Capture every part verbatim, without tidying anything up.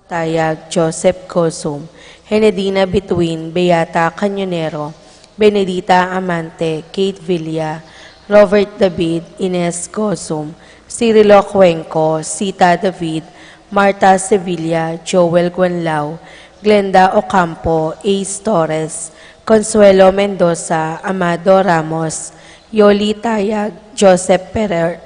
Tayag, Joseph Gozum, Henedina Between, Beata Cañonero, Benedita Amante, Kate Villa, Robert David, Ines Gozum, Cirilo Cuenco, Sita David, Martha Sevilla, Joel Guanlao, Glenda Ocampo, Ace Torres, Consuelo Mendoza, Amado Ramos, Yoli Tayag, Joseph Ferrer,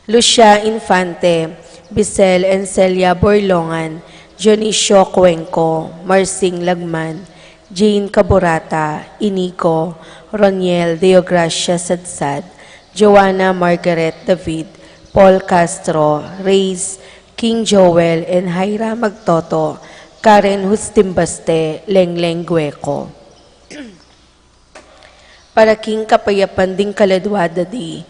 Lucia Infante, Bisel and Celia Borlongan, Dionisio Cuenco, Marsing Lagman, Jane Caburata, Inigo, Roniel Deogracia Sadsad, Joanna Margaret David, Paul Castro, Reyes, King Joel and Jaira Magtoto, Karen Hustimbaste, Lengleng Gueco. Para king kapayapan ding kaladua da di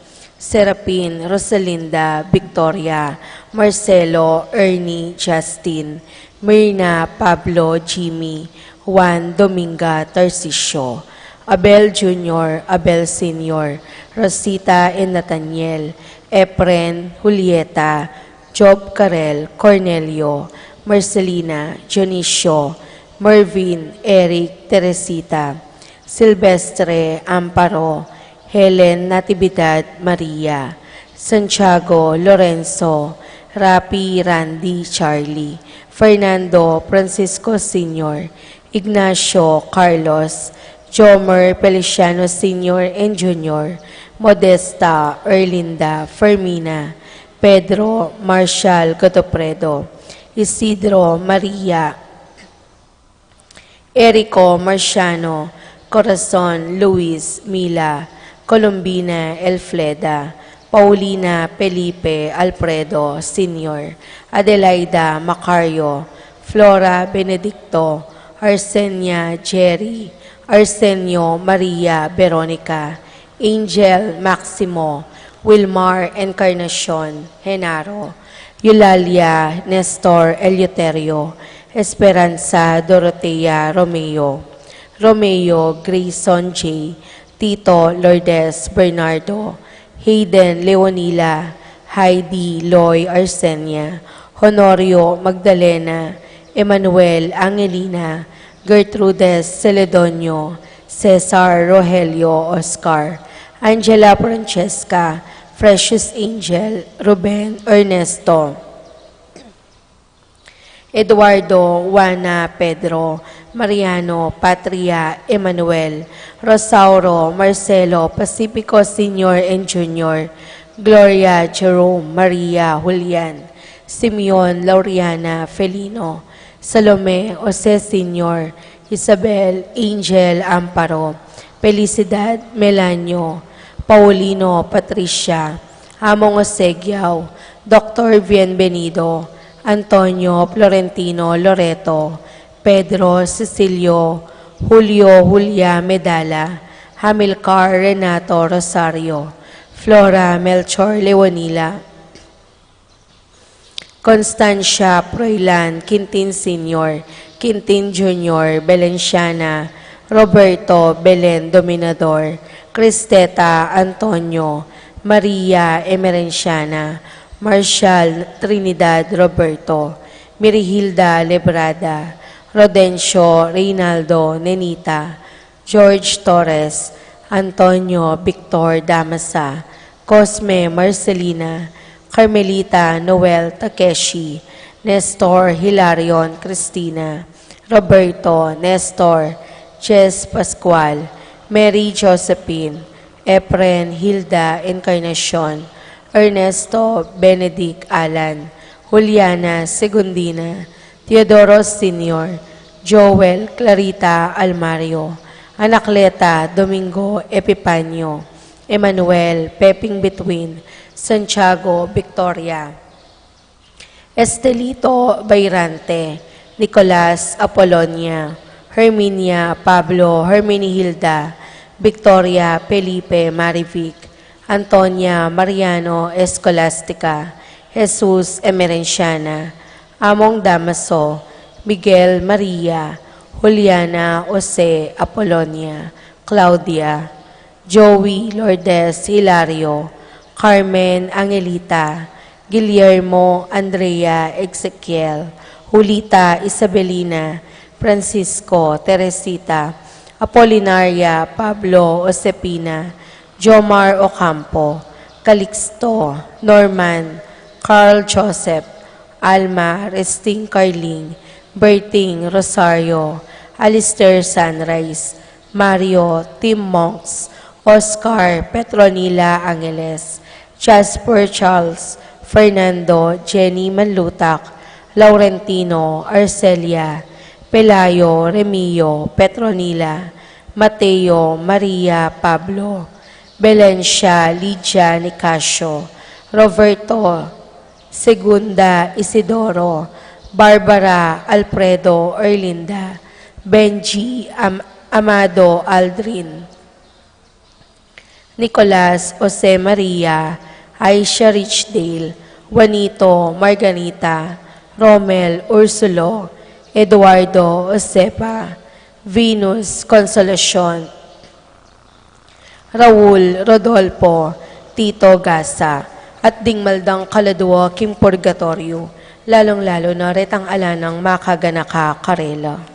Serapin, Rosalinda, Victoria, Marcelo, Ernie, Justin, Mirna, Pablo, Jimmy, Juan, Dominga, Tarcisio, Abel Junior, Abel Senior, Rosita and Nathaniel, Efren, Julieta, Job Carel, Cornelio, Marcelina, Dionisio, Mervin, Eric, Teresita, Silvestre, Amparo, Helen, Natividad, Maria, Santiago, Lorenzo, Rapi, Randy, Charlie, Fernando, Francisco Senior, Ignacio, Carlos, Jomer, Feliciano Senior and Junior, Modesta, Erlinda, Fermina, Pedro, Marshal, Godofredo, Isidro, Maria, Erico, Marciano, Corazon, Luis, Mila, Colombina, Elfreda, Paulina, Felipe, Alfredo, Senior, Adelaida, Macario, Flora, Benedicto, Arsenia, Jerry, Arsenio, Maria, Veronica, Angel, Maximo, Wilmar, Encarnacion, Genaro, Eulalia, Nestor, Eleuterio, Esperanza, Dorotea, Romeo, Romeo, Grayson J, Tito, Lourdes, Bernardo, Hayden, Leonila, Heidi, Loy, Arsenia, Honorio, Magdalena, Emmanuel, Angelina, Gertrudes, Celedonio, Cesar, Rogelio, Oscar, Angela, Francesca, Precious Angel, Ruben, Ernesto, Eduardo, Juana, Pedro, Mariano, Patria, Emmanuel, Rosauro, Marcelo, Pacifico Senior and Junior, Gloria, Jerome, Maria, Julian, Simeon, Lauriana, Felino, Salome, Jose Senior, Isabel, Angel, Amparo, Felicidad, Melanio, Paulino, Patricia, Among Osegiao, Doctor Bienvenido, Antonio, Florentino, Loreto, Pedro, Cecilio, Julio, Julia, Medala, Hamilcar, Renato, Rosario, Flora, Melchor, Leonila, Constancia, Proilan, Quintin Senior, Quintin Junior, Belenciana, Roberto, Belen, Dominador, Cristeta, Antonio, Maria, Emerenciana, Marshall, Trinidad, Roberto, Mirihilda, Lebrada, Rodencio, Reynaldo, Nenita, George Torres, Antonio, Victor, Damasa, Cosme, Marcelina, Carmelita, Noel, Takeshi, Nestor, Hilarion, Cristina, Roberto, Nestor, Jess, Pascual, Mary, Josephine, Efren, Hilda, Encarnacion, Ernesto, Benedict, Alan, Juliana, Segundina, Teodoro Senior, Joel, Clarita, Almario, Anacleta, Domingo, Epipanio, Emmanuel, Peping Between, Santiago, Victoria, Estelito, Bayrante, Nicolas, Apolonia, Herminia, Pablo, Herminihilda, Victoria, Felipe, Marivic, Antonia, Mariano, Escolastica, Jesus, Emerenciana, Among Damaso, Miguel, Maria, Juliana, Jose, Apolonia, Claudia, Joey, Lourdes, Hilario, Carmen, Angelita, Guillermo, Andrea, Ezekiel, Julita, Isabelina, Francisco, Teresita, Apolinaria, Pablo, Josepina, Jomar Ocampo, Calixto, Norman, Carl Joseph, Alma, Resting, Carling, Berting, Rosario, Alistair, Sunrise, Mario, Tim Monks, Oscar, Petronila, Angeles, Jasper, Charles, Fernando, Jenny, Manlutak, Laurentino, Arcelia, Pelayo, Remio, Petronila, Mateo, Maria, Pablo, Belencia, Lydia, Nicasio, Roberto, Segunda, Isidoro, Barbara, Alfredo, Erlinda, Benji, Am-, Amado, Aldrin, Nicolas, Jose Maria, Aisha, Richdale, Juanito, Margarita, Romel, Ursulo, Eduardo, Josefa, Venus, Consolacion, Raul, Rodolfo, Tito, Gasa, at ding mal dang kaladua king purgatoryo, lalung-lalu na retang ala nang makaganaka karela.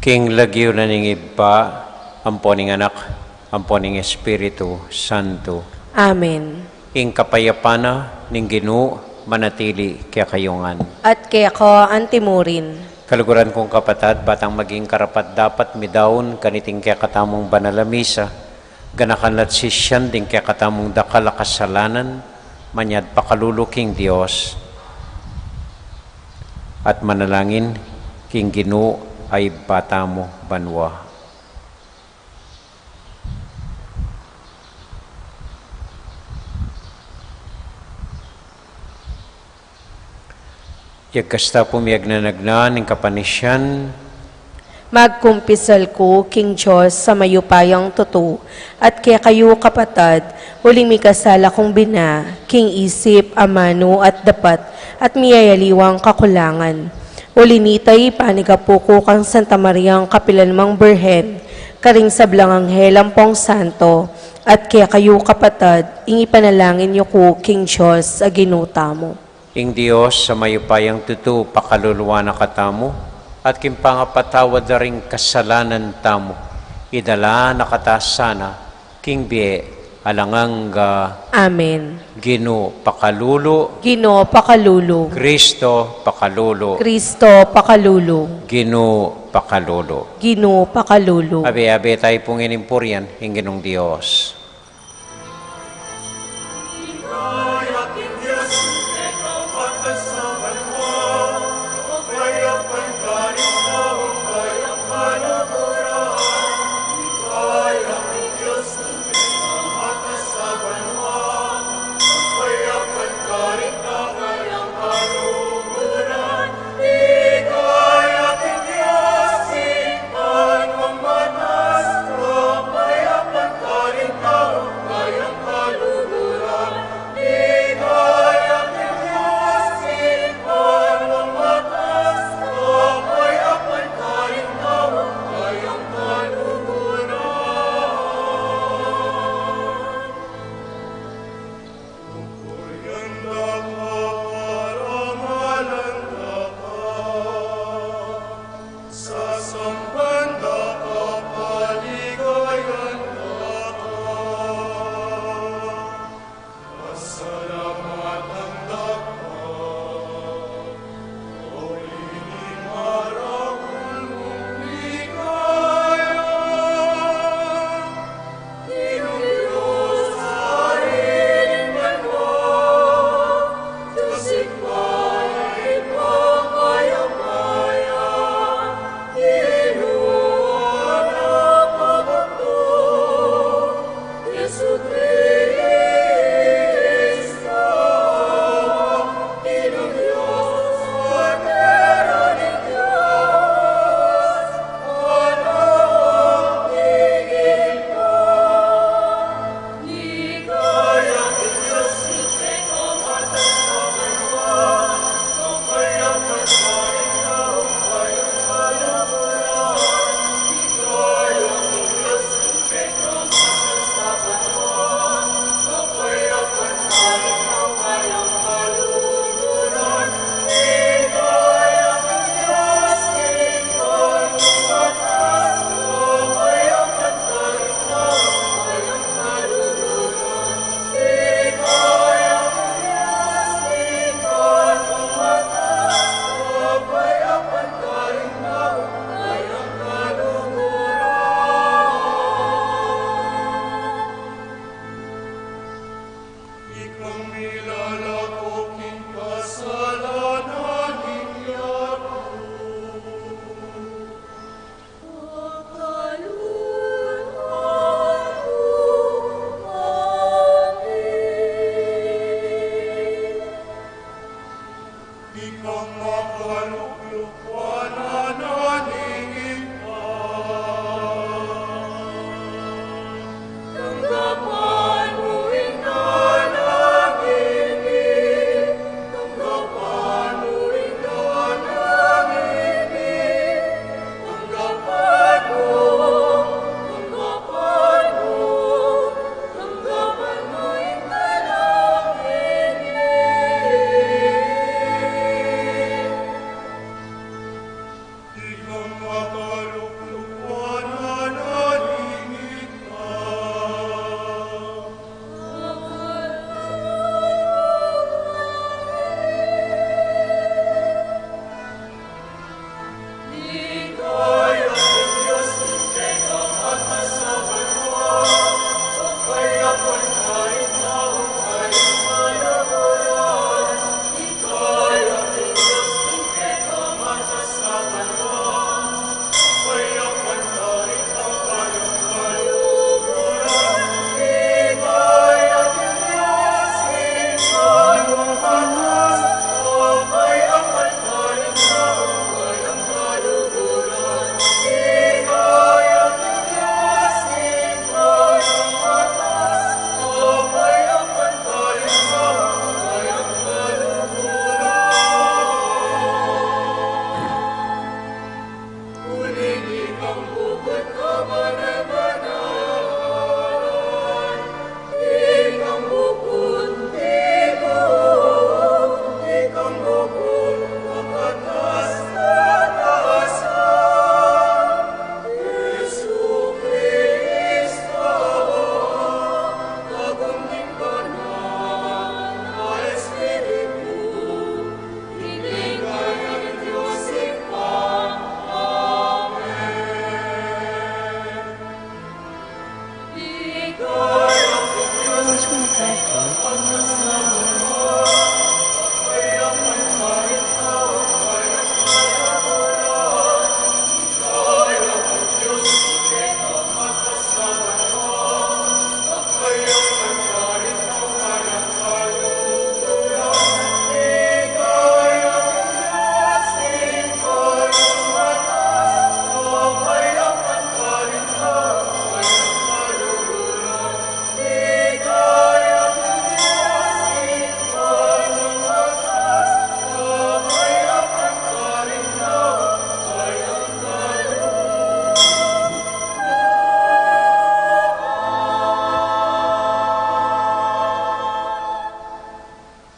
King lagyu na ning Ibpa, ampo ning Anak, ampo ning Espiritu Santo. Amen. Ing kapayapan na ning Ginu manatili kekayu ngan. At keka antimurin. Kaluguran kung kapatad, batang maging karapat-dapat midaun kaniting kekatamung banal a misa, ganakan la't sisian ding kekatamung dakal a kasalanan, manyad pakalulu king Dios, at manalangin king Ginu a Ibpa tamu banua. Yagkas ta pu miyagnanagnan ing kapanisian. Magkumpisal ku king Dios a mayupayang tutu, at kekayu kapatad, uling mikasala kung bina, king isip, amanu, at dapat, at miyayaliwang kakulangan. Uli nita, ipanigapu ku kang Santa Mariang kapilanmang Birhen, karing sablang anghel ampong santo, at kekayu kapatad, ing ipanalangin yu ku king Dios a Ginu tamu. Ing Dios a mayupayang tutu pakaluluan na katamu, at king pangapatawad da ring kasalanan tamu, idala na kata sana king bie alang angga. Amen. Ginu pakalulu. Ginu pakalulu. Kristo pakalulu. Kristo pakalulu. Ginu pakalulu. Ginu pakalulu. Abe-abe tayu pu ngening purian ing Ginung Dios.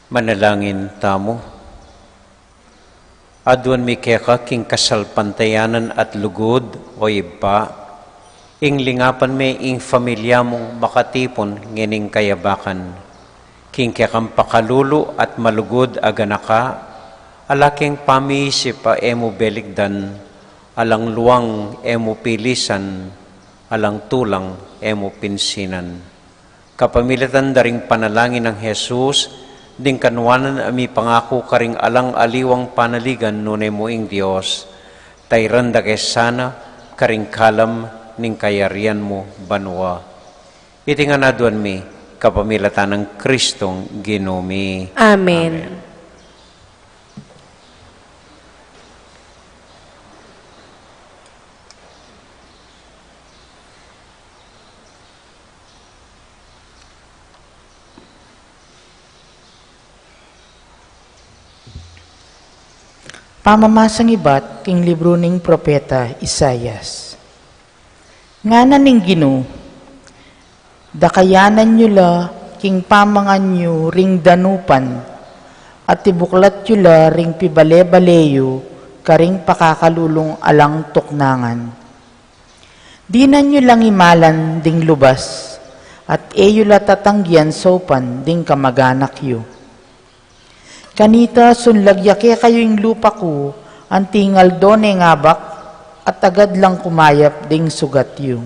Manalangin tamu. Aduan mi keka king kasalpantayanan at lugud, o Ibpa, ing lingapan me ing familia mung makatipun ngening kayabakan. King kekang pakalulu at malugud a ganaka, ala keng pamiisip a e mu belikdan, alang luang e mu pilisan, alang tulang e mu pinsinan. Kapamilatan da ring panalangin nang Jesus, ding kanuanan a mipangaku karing alang aliwang panaligan nune mu ing Dios, tairan da ke sana karing kalam ning kayarian mu banua. Iti ngan aduan mi, kapamilatan nang Kristong Ginu mi. Amen. Amen. Pamamasang ibat king libru ning propeta Isaias. Ngana ning Ginu, dakayanan yu la king pamangan yu ring danupan, at ibuklat yu la ring pibale-bale yu karing pakakalulung alang tuknangan. Dinan yu lang imalan ding lubas, at e yu la tatanggian saupan ding kamaganak yu. Kanita sunlag ya kekayu ing lupa ku, anti ing aldo neng abak, at agad lang kumayap ding sugat yu.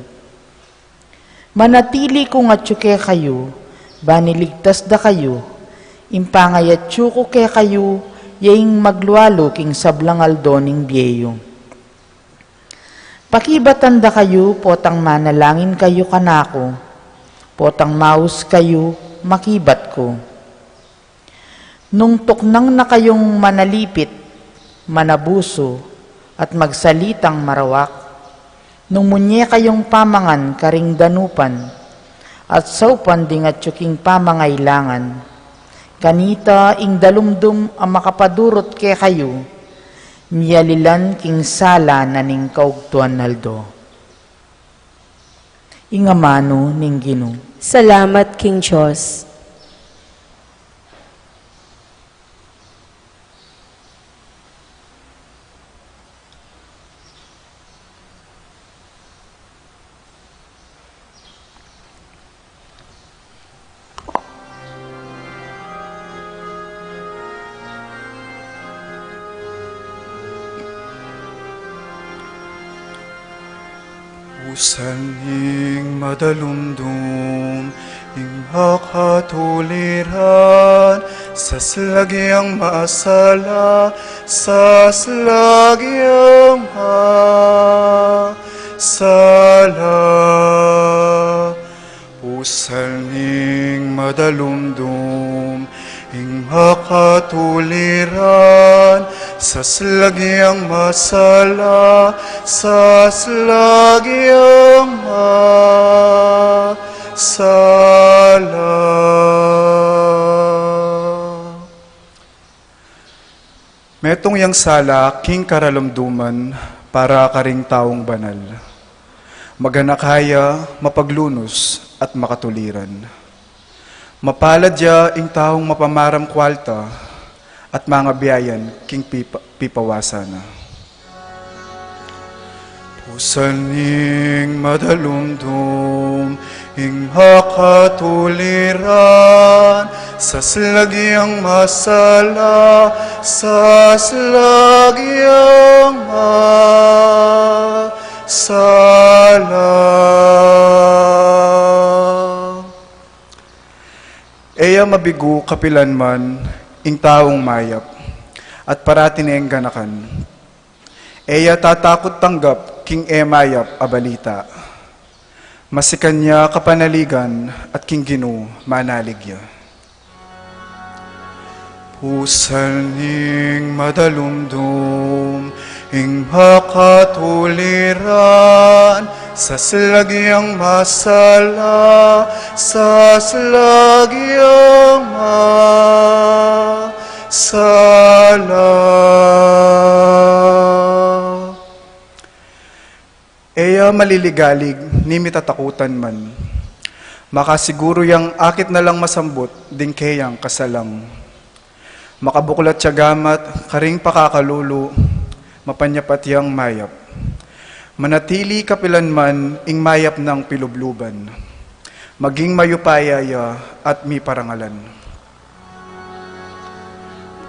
Manatili kung atyu kekayu, ban iligtas da kayu, ing pangayatyu ku kekayu, ya ing maglualu king sablang aldo ning bie yu. Pakibatan da kayu, potang manalangin kayu kanaku, potang maus kayu, makibat ku. Nung tuknang na kayung manalipit, manabusu, at magsalitang marawak, nung munye kayung pamangan karing danupan, at saupan ding atyu king pamangailangan, kanita ing dalumdum a makapadurut kekayu, miyalilan king sala na ning kaugtuan aldo. Ing amanu ning Ginu. Salamat king Dios. Pusal ning madalumdum, ing makatuliran, saslagyang masala, saslagyang masala. Pusal ning madalumdum, ing makatuliran, saslagyang masala, saslagyang masala. Metung yang sala king karalumduman para karing taung banal. Maganaka ya, mapaglunus, at makatuliran. Mapalad ya ing taung mapamaram kwalta at mangabiayan king pipa-, pipawasan na. Pusal ning madalumdum, ing makatuliran, saslagyang masala, saslagyang masala. E ya mabigu kapilan man ing taung mayap, at parati neng ganakan. E ya tatakut tanggap king e mayap a balita. Masikan ya kapanaligan at king Ginu manalig ya. Pusal ning madalumdum, ing makatuliran, saslag yang masala, saslag yang masala. E ya maliligalig, ni mitatakutan man. Makasiguru yang akit na lang masambut ding keyang kasalang. Makabuklat ya gamat karing pakakalulu, mapanyapat yang mayap. Manatili kapilan man ing mayap nang pilubluban. Maging mayupaya ya at miparangalan.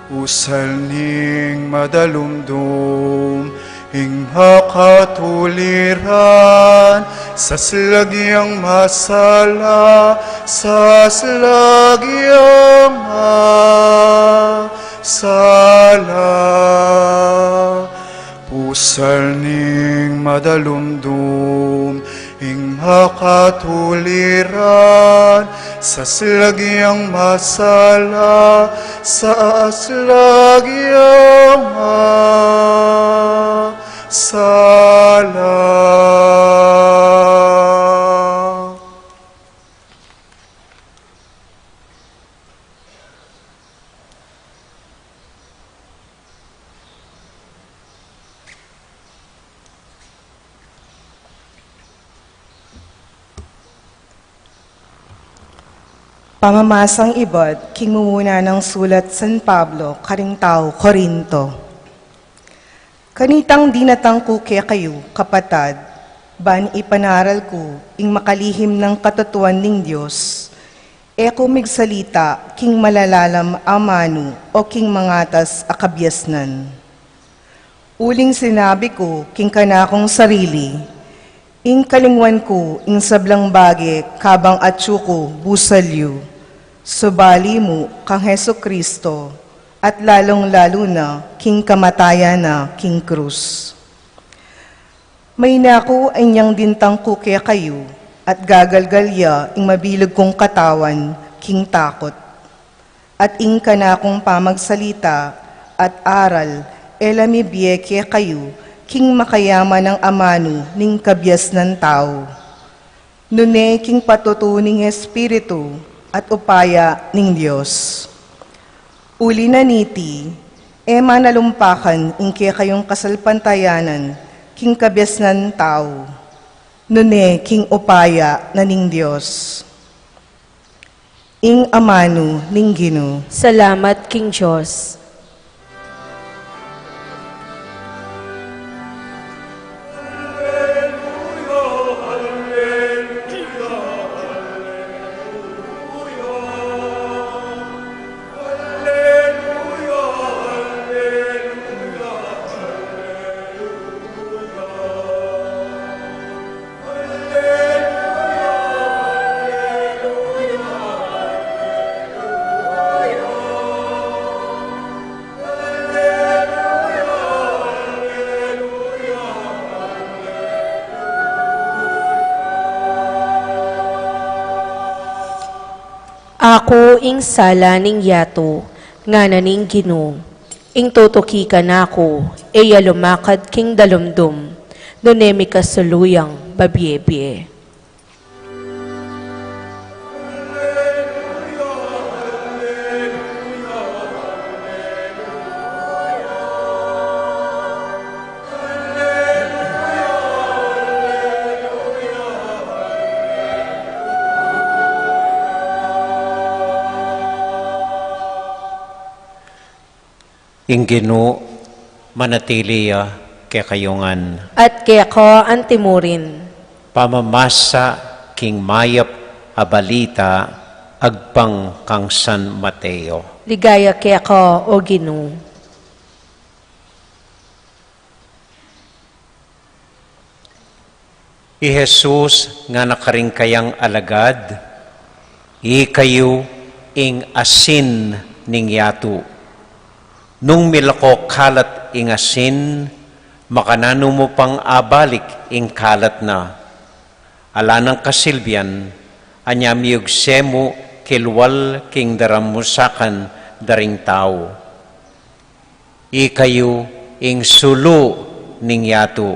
Pusal ning madalumdum, ing makatuliran, saslag yang masala, saslag yang masala. Pusal ning madalumdum, ing makatuliran, saslag yang masala, saslag yang masala. Pamamasang ibat king mumuna nang sulat San Pablo karing tau Corinto. Kanitang dinatang ku kekayu, kapatad, ban ipanaral ku ing makalihim nang katutuan ning Dios, e ku migsalita king malalalam a manu o king mangatas a kabiasnan. Uling sinabi ku king kanakung sarili, ing kalingwan ku ing sablang bage kabang atyu ku busal yu, subali mu kang Jesucristo, at lalung-lalu na king kamatayan na king krus. Mayna ku inyang dintang ku kekayu, at gagalgal ya ing mabilug kung katawan king takut. At ing kanakung pamagsalita at aral, e la mibie kekayu king makayaman nang amanu ning kabiasnan tau, nune king patutu ning Espiritu at upaya ning Dios. Uli na niti, e manalumpakan ing kekayung kasalpantayanan king kabiasnan tau, nune king upaya na ning Dios. Ing amanu ning Ginu. Salamat king Dios. Aku ing sala ning yatu, ngana ning Ginu, ing tutuki kanaku, e ya lumakad king dalumdum, nune mikasuluyang babie-bie. Ing Ginu manatili ya kekayu ngan. At keka antimurin. Pamamasa king mayap a balita agpang kang San Mateo. Ligaya keka, O Ginu. I Jesus ngana karing kayang alagad, ikayu Ing asin ning yatu. Nung milako kalat ing asin, makananu mu pang abalik ing kalat na? Ala nang kasilbian, anya miyugse mu kilwal king daramusakan da ring tau. Ikayu ing sulu ning yatu.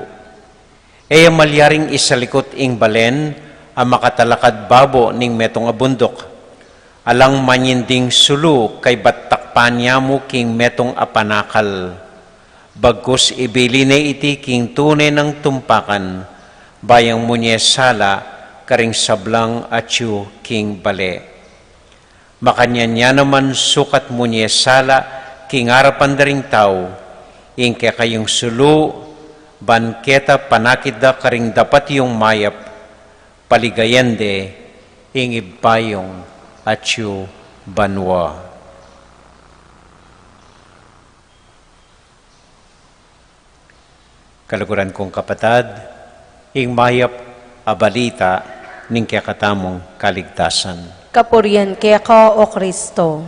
E ya malyaring isalikut ing balen a makatalakad babo ning metung a bunduk. Alang manyinding sulu kaybat takpan ya mu king metung a panakal. Bagkus ibili ne iti king tune nang tumpakan, bayang munye sala karing sablang atyu king bale. Makanyan ya naman sukat munye sala king arapan da ring tau, ing kekayung sulu, ban keta panakit da karing dapat yung mayap, paligayan de ing ibpa yung atyu banua. Kaluguran kung kapatad, ing mayap a balita ning kekatamung kaligtasan. Kapurian keka, O Kristo.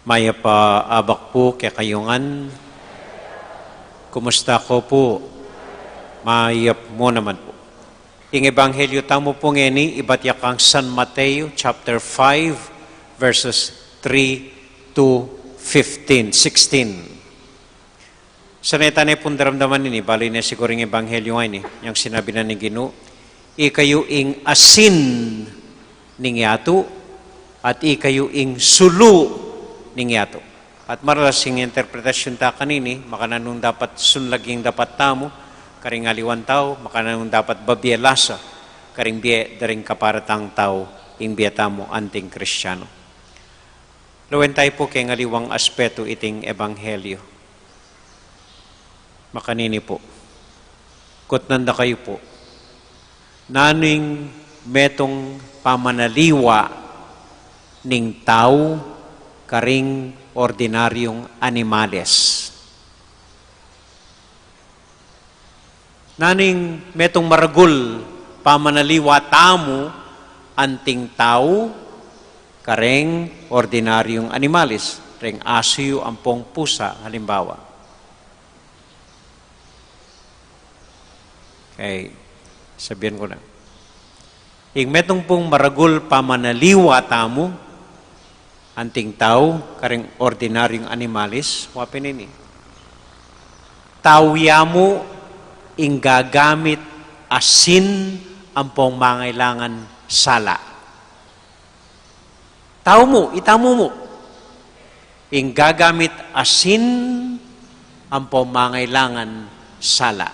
Mayap a abak pu kekayu ngan. Kumusta ko pu? Mayap mu naman pu. Ing ebanghelyo tamu pu ngeni, ibat ya kang San Mateo chapter five, verses three to fifteen, sixteen. Sana tane pung daramdaman ini, bale ne siguru ing ebanghelyo ngeni, yang sinabi na ning Ginu, ikayu ing asin ning yatu, at ikayu ing sulu ning yatu. At maralas ing interpretasyon ta kanini, makananu ing dapat sunlag ing dapat tamu karing aliwang tau, makananu ing dapat babie lasa karing bie da ring kaparatang tau, ing bie tamu anting Kristiano. Lawen tayu pu keng aliwang aspetu iting ebanghelyo. Makanini pu. Kutnan da kayu pu. Nanu ing metung pamanaliwa ning tau karing ordinaryung animales? Nanu ing metung maragul pamanaliwa tamu anting tau kareng ordinaryung animales, reng asu yu ampong pusa, halimbawa? Okay, sabian ku na. Ing metung pung maragul pamanaliwa tamu anting tau kareng ordinaryung animales, wa pin ini. Tau ya mu ing gagamit asin ampong mangailangan sala. Tau mu, itamu mu ing gagamit asin ampong mangailangan sala.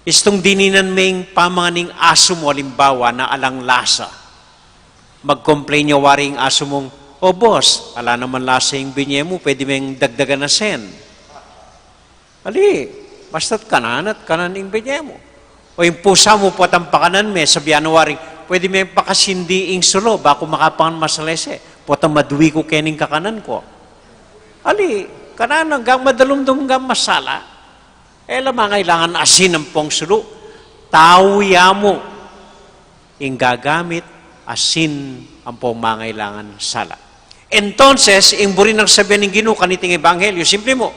Istung dininan me ing pamangan ning asu mu, alimbawa, na alang lasa. Mag-complain ya wari ing asu mung, "O boss, ala naman lasa ing binye mu, pwede meng dagdagan asin." Ali, basta't kanan at kanan ing binye mu. O ing pusa mu, potang pakanan me, sabian na wari, "Pwede meng pakasindi ing sulu, baku makapangan masalese. Potang madui ku kening kakanan ku." Ali, kanan, anggang madalumdum, anggang masala. E la mangailangan asin ampong sulu. Tau ya mu ing gagamit asin ampong mangailangan sala. Entonces, ing buri nang sabian ning Ginu kaniting ebanghelyo, simple mu.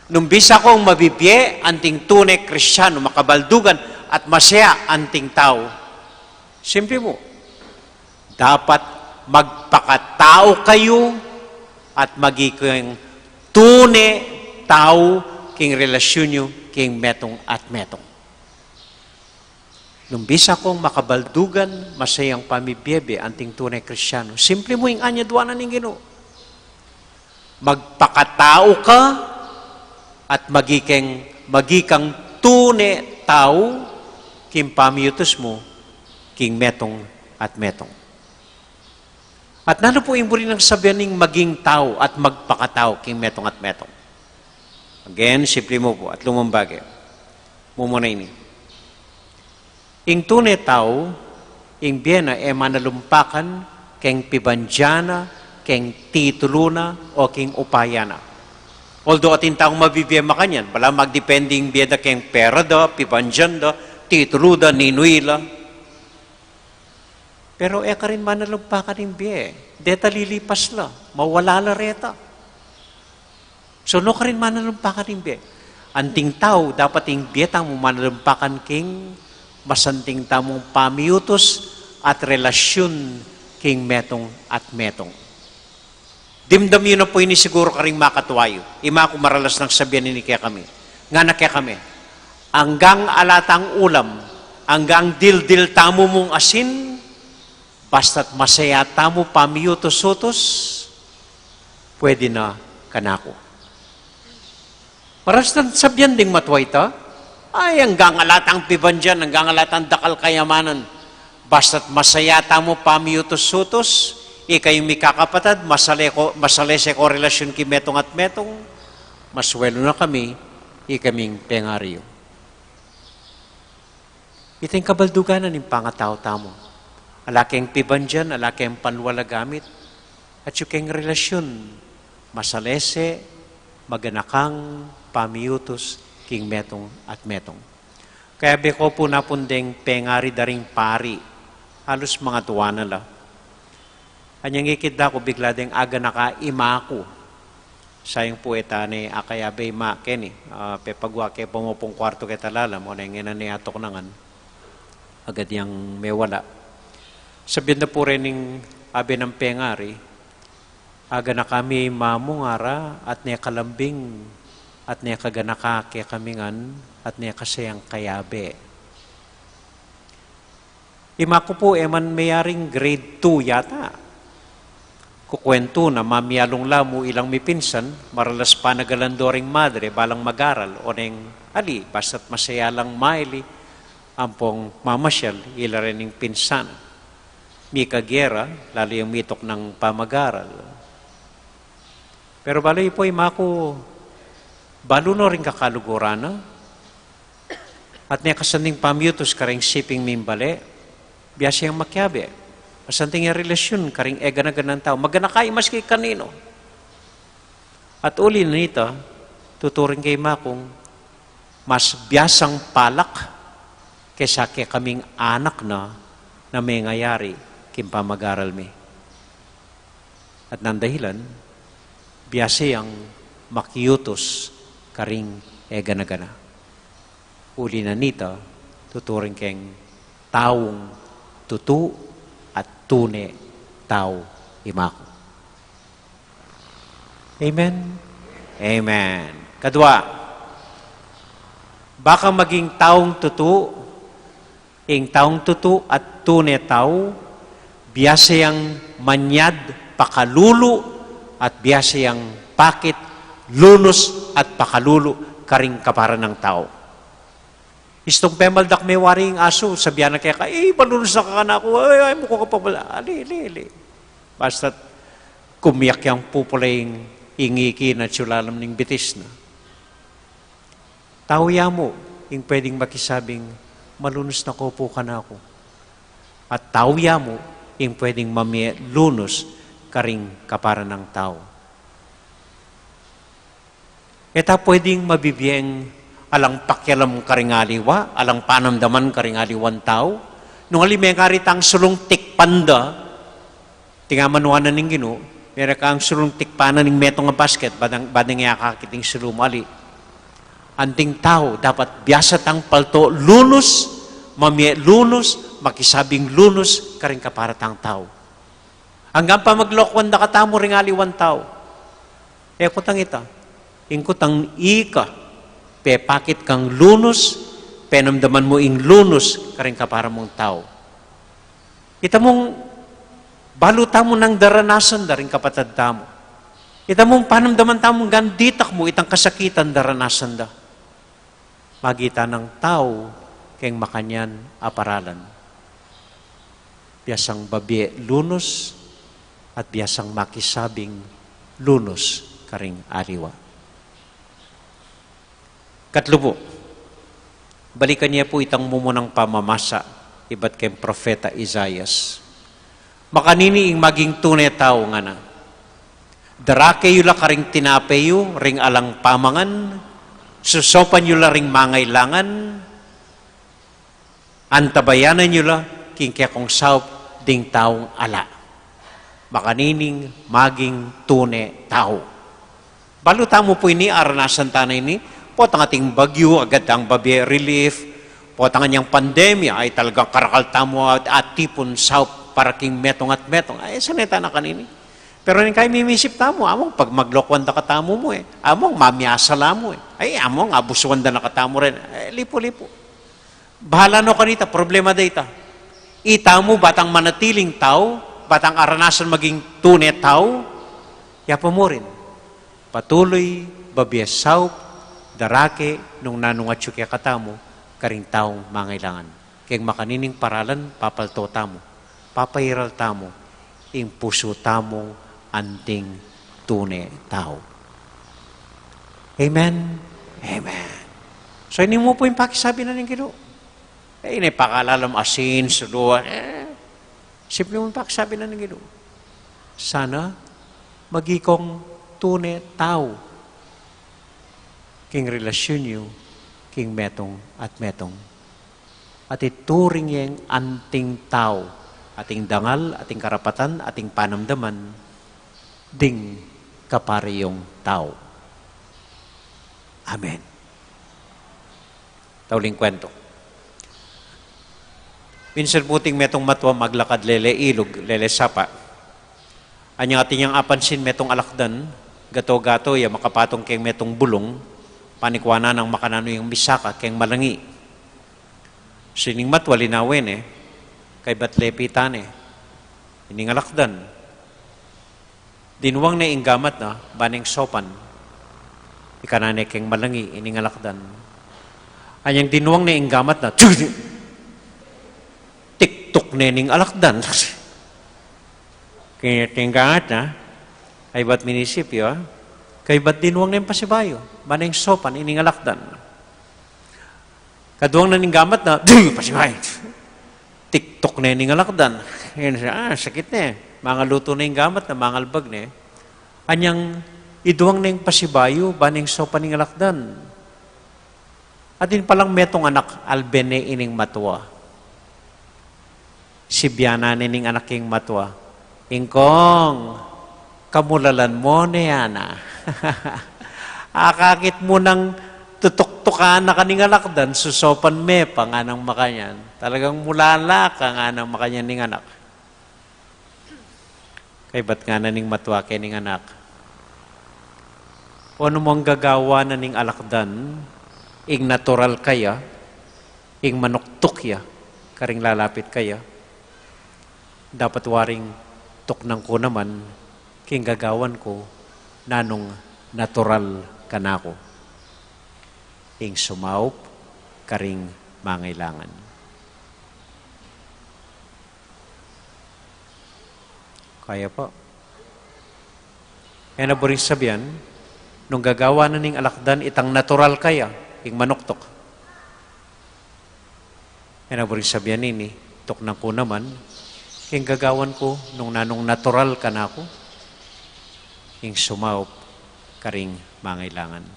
Nung bisa kong mabibie anting tune Kristiano, makabaldugan at masaya anting tau, simple mu. Dapat magpakatau kayu at maging tune tau king relasyun yu king metung at metung. Nung bisa kong makabaldugan, masayang pamibiebe anting tune Kristiano. Simple mu ing anyadwanan ning Ginu. Magpakatau ka at maging, maging tune tau king pamiutus mu king metung at metung. At nanu pu ing buri nang sabian ning maging tau at magpakatau king metung at metung? Again, simple mu pu at lumambage. Mumuna ini. Ing tune tau, ing bie na e manalumpakan keng pibandia na, keng titulu na, o keng upaya na. Although atin taung mabibie makanyan, bala magdepende ing bie da keng pera da, pibandian da, titulu da, ninu ila. Pero e karin manalampakan ing bie. Deta lilipas la, mawala la reta. So, nu karin manalampakan ing bie? Anting tau, dapat ing bie tamu manalampakan king masanting tamung pamiutus at relasyun king metung at metung. Dimdam yu na pu ini siguru karing makatua yu. Ima ku maralas nang sabian ini kekami. Ngana kekami, anggang ala tang ulam, anggang dildil tamu mung asin, basta't masaya tamu pamiutus-utus, pwede na kanaku. Maralas nang sabian ding matua ita, ay, anggang ala tang pibandian, anggang ala tang dakal kayamanan, basta't masaya tamu pamiutus-utus, ikayung mikakapatad, masale ko, masalese ko relasyun ki metung at metung, masuelu na kami, ikaming pengari yu. Ita ing kabaldugan na ning pangatau tamu. Ala keng pibandian, ala keng panwala gamit, atyu keng relasyun, masalese, maganakang pamiutus king metung at metung. Kayabe ko pu napun deng pengari da ring pari, alus mangatua na la. Anyang ikit da ku bigla deng aganaka ima ku. Sayang pu e ta ne akayabe ima keni, ah, pepagua ke pamupung kuartu keta lalam, o neng e na ne atuknangan, agad yang mewala. Sabian da pu rening abe nang pengari, aganaka mi ima mu ngara, at ne kalambing, at ne kaganaka kekami ngan, at ne kasayang kayabe. Ima ku pu e man meyaring grade two yata. Kukuwentu na, mamialung la mu ilang mipinsan, maralas panagalan do ring madre, balang mag-aral, o neng ali, basta't masaya lang maili, ampong mamasyal, ila rening pinsan. Mikagera, lalu yang mituknang pamag-aral. Pero balu yu pu ima ku, balu no ring kakaluguran na, at ne kasanting pamiutus karing siping ming bale, biasa yang makiabe. Kasanting yang relasyun karing e gana-ganang tau. Maganaka i maski kaninu. At uli na nita, tuturing ke ima kung mas biasang palak kesa kekaming anak na, na mengayari king pamag-aral mi. At nang dahilan, biasa yang makiutus karing e gana-gana. Uli na nita, tuturing keng taung tutu at tune tau ima ku. Amen? Amen. Kadua, baka maging taung tutu, ing taung tutu at tune tau, biasa yang manyad pakalulu at biasa yang pakit lunus at pakalulu karing kapara nang tau. Istung pemaldak me wari ing asu, sabian na keka, "Eh, malunus na ka kanaku, ay, ay, muku ka pa bala." Ali, ali, ali. Basta't kumiyak yang pupula ing iki na atyu lalam ning bitis na. Tau ya mu ing pwedeng makisabing, "Malunus na ko pu kanaku." At tau ya mu ing pwedeng mamie lunus karing kapara nang tau. E ta pwedeng mabibie ing alang pakialam karing aliwa, alang panamdaman karing aliwang tau. Nung ali mengari tang sulung tikpan da, tingaman wa na ning Ginu, mera kang sulung tikpan na ning metung a basket, badang, badang e akakit ing sulu mu ali. Anting tau, dapat biasa tang palto lunus, mamie lunus, makisabing lunus, karing kapara tang tau. Anggang pamaglokuan da katamu ring aliwang tau. E kutang ita, ing kutang ika, pepakit kang lunus, penamdaman mu ing lunus, karing kapara mung tau. Ita mung balu tamu nang daranasan da ring kapatad tamu. Ita mung panamdaman tamu ngan ditak mu itang kasakitan daranasan da. Magitan nang tau keng makanyan a paralan. Biasang babie lunus at biasang makisabing lunus karing aliwa. Katlu pu, balikan ye pu itang mumunang pamamasa ibat keng propeta Isaias. Makanini ing maging tune tau ngana? Darake yu la karing tinape yu ring alang pamangan, susopan yu la ring mangailangan, antabayanan yu la king kekong saup ding taung ala. Makanining maging tune tau. Balu tamu pu ini, aranasan ta na ini, potang ating bagyu, agad tang babie relief, potang anyang pandemya, ay talagang karakal tamu at, at tipun saup para king metung at metung. Ay, sanay ta na kanini. Pero ning kaya mimisip tamu, among pag maglokuan da katamu mu e. Among mamiasa la mu e. Ay, among abusuan da na katamu rin. Eh, lipu-lipu. Bahala no kanita, problema da ita. Itamu batang manatiling tau, batang aranasan maging tune tau, ya pa mu rin. Patuloy, babie saup, darake, nung nanung atyu kekatamu, karing taung mangailangan. Keng makanining paralan, papalto tamu, papairal tamu, ing pusu tamung anting tune tau. Amen? Amen. So, ini mu pu ing pakisabi na ning Ginu. Eh, ini pakalalam asin, suluan, eh, simple mu ing pakisabi na ning Ginu. Sana, maging kong tune tau. King relasyon yu, king metung at metung. At ituring yeng anting tau, ating dangal, ating karapatan, ating panamdaman, ding kapariyung tau. Amen. Tauling kwento. Minsan pu ting metung matwa maglakad lele ilug, lele sapa. Anyang atin yang apansin metung alakdan, gato-gato ya makapatung keng metung bulung, panikuanan nang makananu yang misaka keng malangi. Sining matwa linawen ne, kaybat lepitan ne ining alakdan. Dinuang ne ing gamat na, ba neng sopan, ikanan ne keng malangi ining alakdan. Anyang dinuang ne ing gamat na, tiktuk ne ning alakdan. Kaya ing gamat na, kaybat minisip ya, kaybat dinuang neng pasibayu, ba neng sopan ining alakdan. Kaduang na ning gamat na, di, pasibayu. Tiktuk ne ning alakdan. Yan siya, ah, sakit ne. Mangalutu ne ing gamat na, mangalbag ne. Anyang iduang neng pasibayu, ba neng sopan ing alakdan. Atin palang metung anak, alben ne ining matwa. Sibianan ne ning anak ing matwa, "Ingkong, kamulalan mu ne, ana." Akakit mu nang tutuktukan na ka ning alakdan, susopan me pa, nganang makanyan. Talagang mulala ka, nganang makanyan ning anak. Kaybat ngana ning matwa keni ning anak, "Onu mong gagawan na ning alakdan, ing natural kaya, ing manuktuk ya karing lalapit kaya, dapat waring tuknang ku naman king gagawan ku nanung natural kanaku, ing sumaup karing mangailangan." Kaya pa. E na buring sabian, nung gagawan na ning alakdan itang natural kaya, ing manuktuk. E na buring sabian ini, tuknang ku naman, ing gagawan ku nung nanung natural kanaku, ing sumaup karing mangailangan.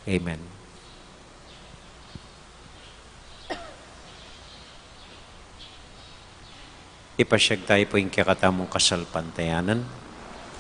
Amen. Ipasyag tayu pu ing kekatamung kasalpantayanan.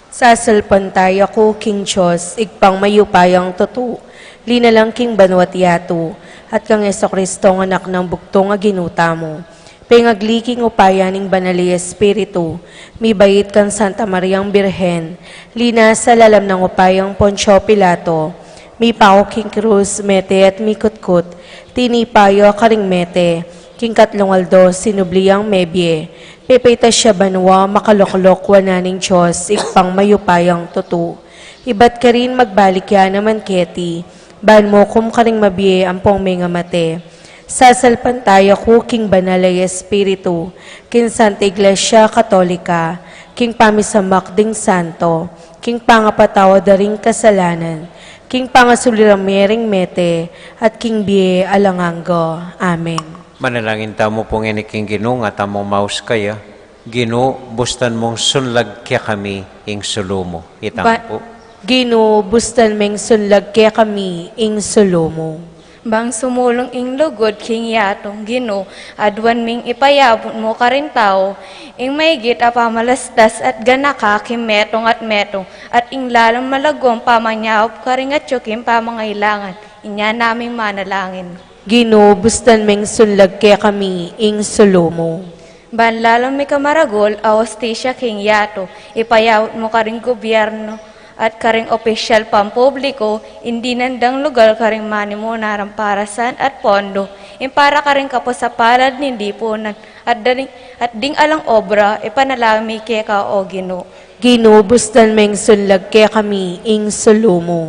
Sasalpantaya ku king Dios, Ibpang mayupayang tutu, linalang king banua't yatu, at kang Jesucristo, Anak nang bugtung a Ginu tamu. Pengagli king upaya ning Banal a Espiritu, mibait kang Santa Mariang Birhen, linasa lalam nang upayang Poncio Pilato, mipako king krus, mete at mikutkut, tinipa ya karing mete, king katlung aldo sinubli yang mebie, pepaitas ya banua, makaluklok wanan ning Dios, Ibpang mayupayang tutu. Ibat karin magbalik ya naman keti, ban mukum karing mabie ampong mengamate. Sasalpantaya ku king Banal a Espiritu, king Santa Iglesia Katolika, king pamisamak ding santo, king pangapatawad da ring kasalanan, king pangasulira me ring mete, at king bie alang angga. Amen. Manalangin tamu pu ngeni king Ginu, nga tamung maus kaya, Ginu, bustan mung sunlag kekami ing sulu mu. Itang Ba-, pu. Ginu, bustan meng sunlag kekami ing sulu mu. Bang sumulung ing lugud king yatu, Ginu, aduan ming ipayabut mu karing tau ing maigit a pamalastas at ganaka king metung at metung, at ing lalung malagwang pamanyaup karing atyu king pamangailangan. Inya naming manalangin. Ginu, bustan meng sunlag kekami ing sulu mu. Ban lalung mikamaragul a hustisya king yatu, ipayabut mu karing gubyernu at karing opisyal pampubliku ing dinan dang lugal karing manimunarang parasan at pondo, ing para karing kapusapalad ning lipunan, at ding, at ding alang obra, ipanalangin mi keka, o Ginu. Ginu, bustan meng sunlag kekami ing sulu mu.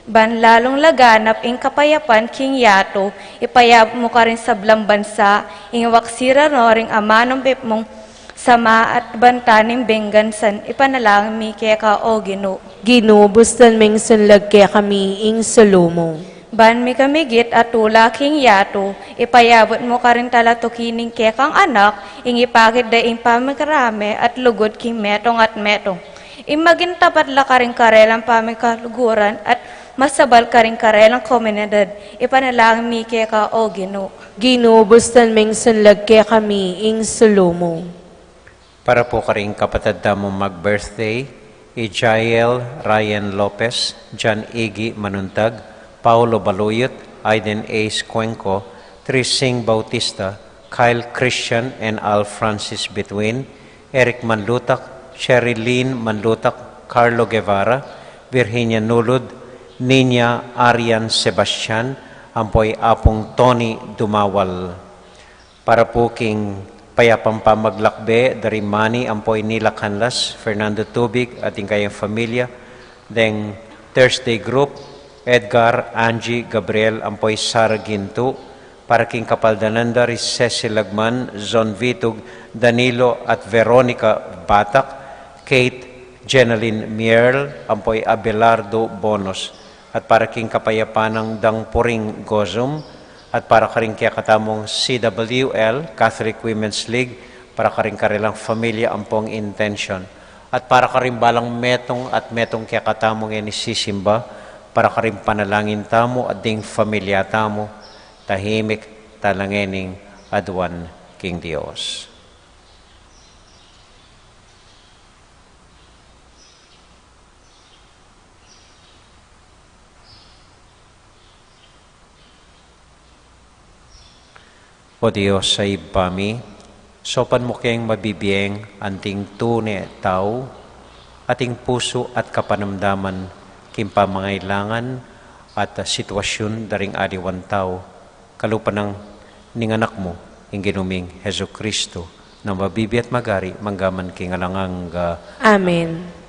Ban lalung laganap ing kapayapan king yatu, ipayabut mu karing sablang bansa ing waksi rarno ring amanung pepmung sama at banta ning benggansan, ipanalangin mi keka, o Ginu. Ginu, bustan meng sunlag kekami ing sulu mu. Ban mikamigit a tula king yatu, ipayabut mu karing talatuki ning kekang anak ing ipakit da ing pamikarame at lugud king metung at metung, ing maging tapat la karing karelang pamikaluguran at masabal karing karelang komunidad, ipanalangin mi keka, o Ginu. Ginu, bustan meng sunlag kekami ing sulu mu. Para pu karing kapatad tamung mag-birthday, i Jael Ryan Lopez, John Iggy Manuntag, Paulo Baluyot, Aiden Ace Cuenco, Trising Bautista, Kyle Christian and Al Francis Between, Eric Manlutak, Cherilyn Manlutak, Carlo Guevara, Virginia Nulud, Nina Arian Sebastian, ampo i Apung Tony Dumawal. Para pu king payapang pamaglakbe da ri Manny ampo i Nila Canlas, Fernando Tubig at ing kayang familia, deng Thursday group, Edgar, Angie, Gabriel ampo i Sara Gintu, para king kapaldanan da ri Cecil Lagman, Zon Vitug, Danilo at Veronica Batak, Kate, Jenaline Mierl ampo i Abelardo Bonos, at para king kapayapan nang Dang Puring Gozum, at para karing kekatamung C W L, Catholic Women's League, para karing karelang familia ampong intention, at para karing balang metung at metung kekatamung e ni sisimba, para karing panalangin tamu at ding familia tamu, tahimik tamu la ngening aduan king Dios. O Dios a Ibpa mi, saupan mu keng mabibieng anting tune tau, ating pusu at kapanamdaman king pamangailangan at sitwasyun da ring aliwang tau, kalupa nang ning Anak mu, ing Ginu ming Jesucristo, nang mabibie at magari mangga man king alang angga. Amen.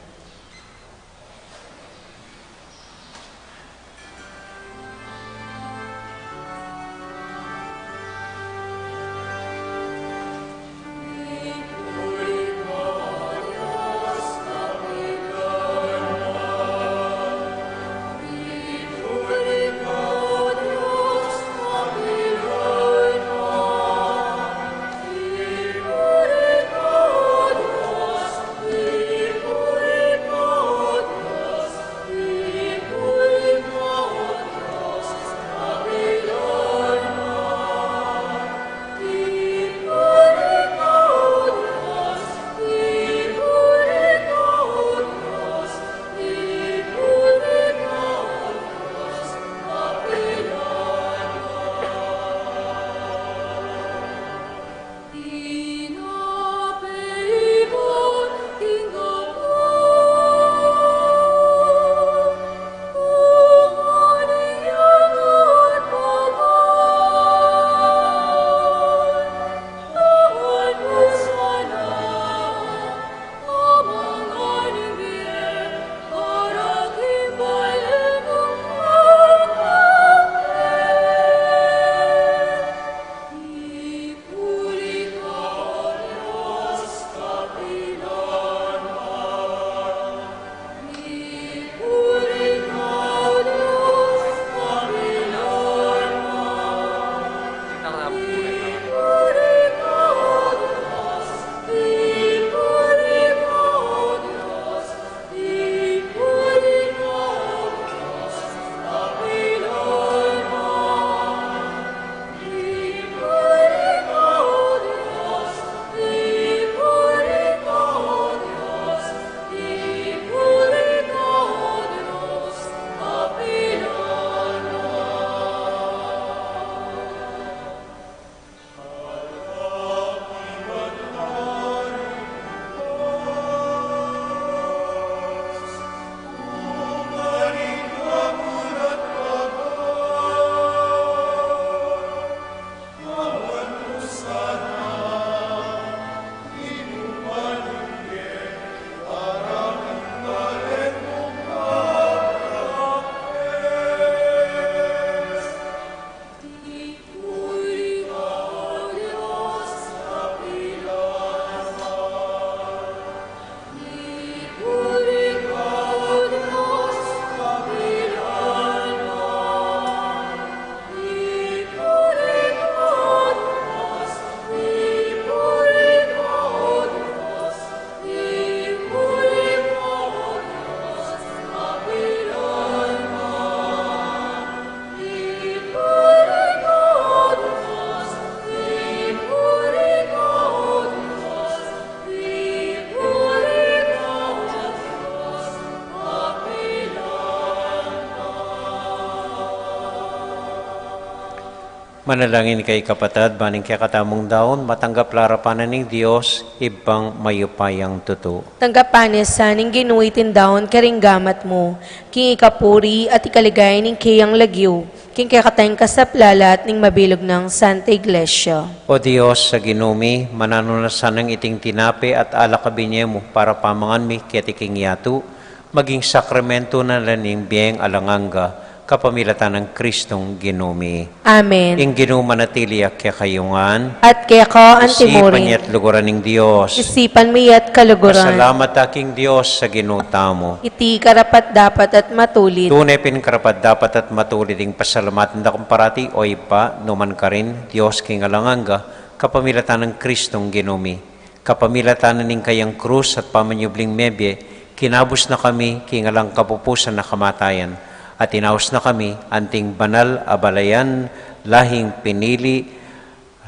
Manalangin kayu, kapatad, ban ing kekatamung daun matanggap la arapan na ning Dios, Ibpang mayupayang tutu. Tanggapan na sa ning Ginu iting daun karing gamat mu, king ikapuri at ikaligaya ning keyang lagyu, king kekatang kasaplalan at ning mabilug nang Santa Iglesia. O Dios a Ginu mi, mananu na sanang iting tinape at alak a binye mu para pamangan mi keti king yatu, maging sakramento na la ning biyeng alang angga, kapamilatan nang Kristong Ginu mi. Amen. Ing Ginu manatili ya kekayu ngan. At keka anti mu rin. Isipan ya't luguran ning Dios. Isipan mi ya't kaluguran. Pasalamat ta king Dios a Ginu tamu. Iti karapat-dapat at matulid. Tune pin karapat-dapat at matulid ing pasalamatan da kang parati, o Ibpa, nu man karin, Dios king alang angga, kapamilatan nang Kristong Ginu mi. Kapamilatan na ning kayang krus at pamanyubling mebie, kinabus na kami king alang kapupusan a kamatayan, at inaus na kami anting banal a balayan, lahing pinili,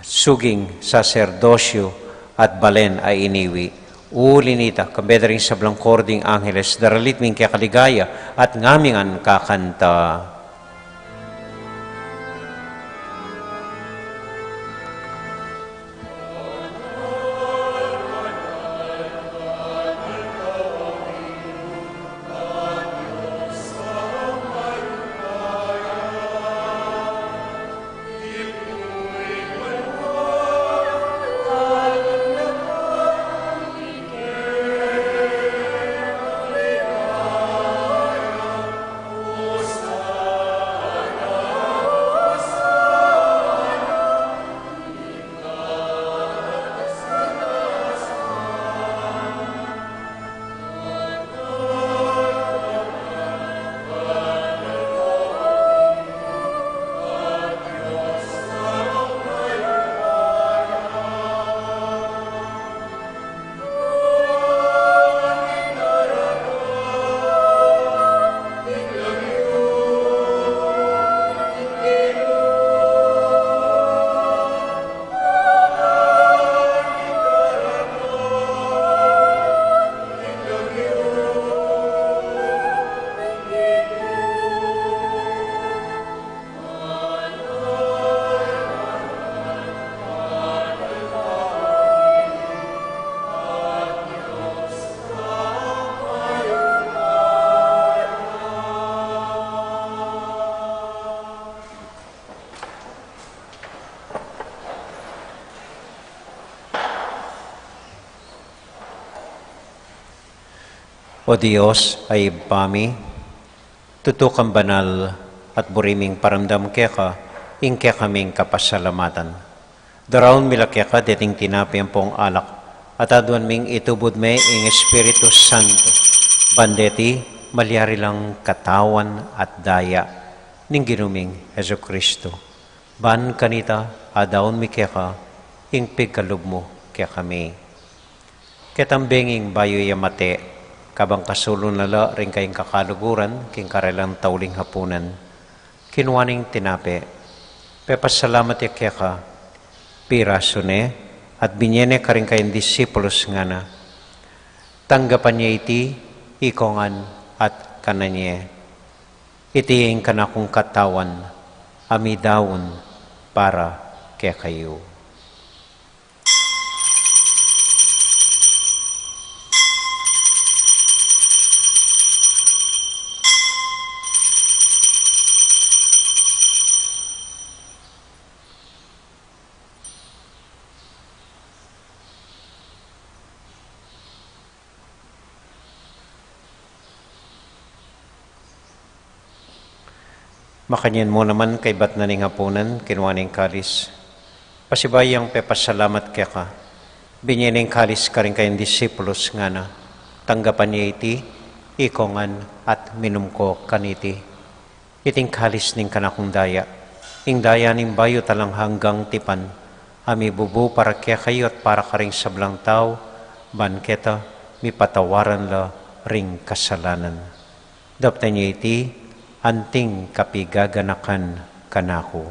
suging saserdosyu, at balen a iniwi. Uli nita, kambe da ring sablang koro ding angeles, daralit mi ing kekaligaya, at ngami ngan kakanta. O Dios a Ibpa mi, tutu kang banal, at buri ming paramdam keka ing kekaming kapasalamatan. Daraun mi la keka deting tinape ampong alak, at aduan ming itubud me ing Espiritu Santo, ban deti malyari lang katawan at daya ning Ginu ming Jesucristo. Ban kanita, adaun mi keka ing pigkalub mu kekami. Ketang benging bayu ya mate, kabang kasulun na la ring kayang kakaluguran king karelang tauling hapunan, kinua ne ing tinape, pepasalamat ya keka, pirasu ne, at binye ne karing kayang disipulus, ngana: Tanggapan ye iti, ikong ngan at kanan ye. Iti ing kanakung katawan a midaun para kekayu. Makanyan mu naman, kaybat na ning hapunan, kinua ne ing kalis. Pasibayu yang pepasalamat keka, binye ne ing kalis karing kayang disipulus, ngana: Tanggapan ye iti, ikong ngan at minum ko kaniti. Iting kalis ning kanakung daya, ing daya ning bayu at alang anggang tipan, a mibubu para kekayu at para karing sablang tau, ban keta mipatawaran la ring kasalanan. Daptan ye iti anting kapigaganakan kanaku.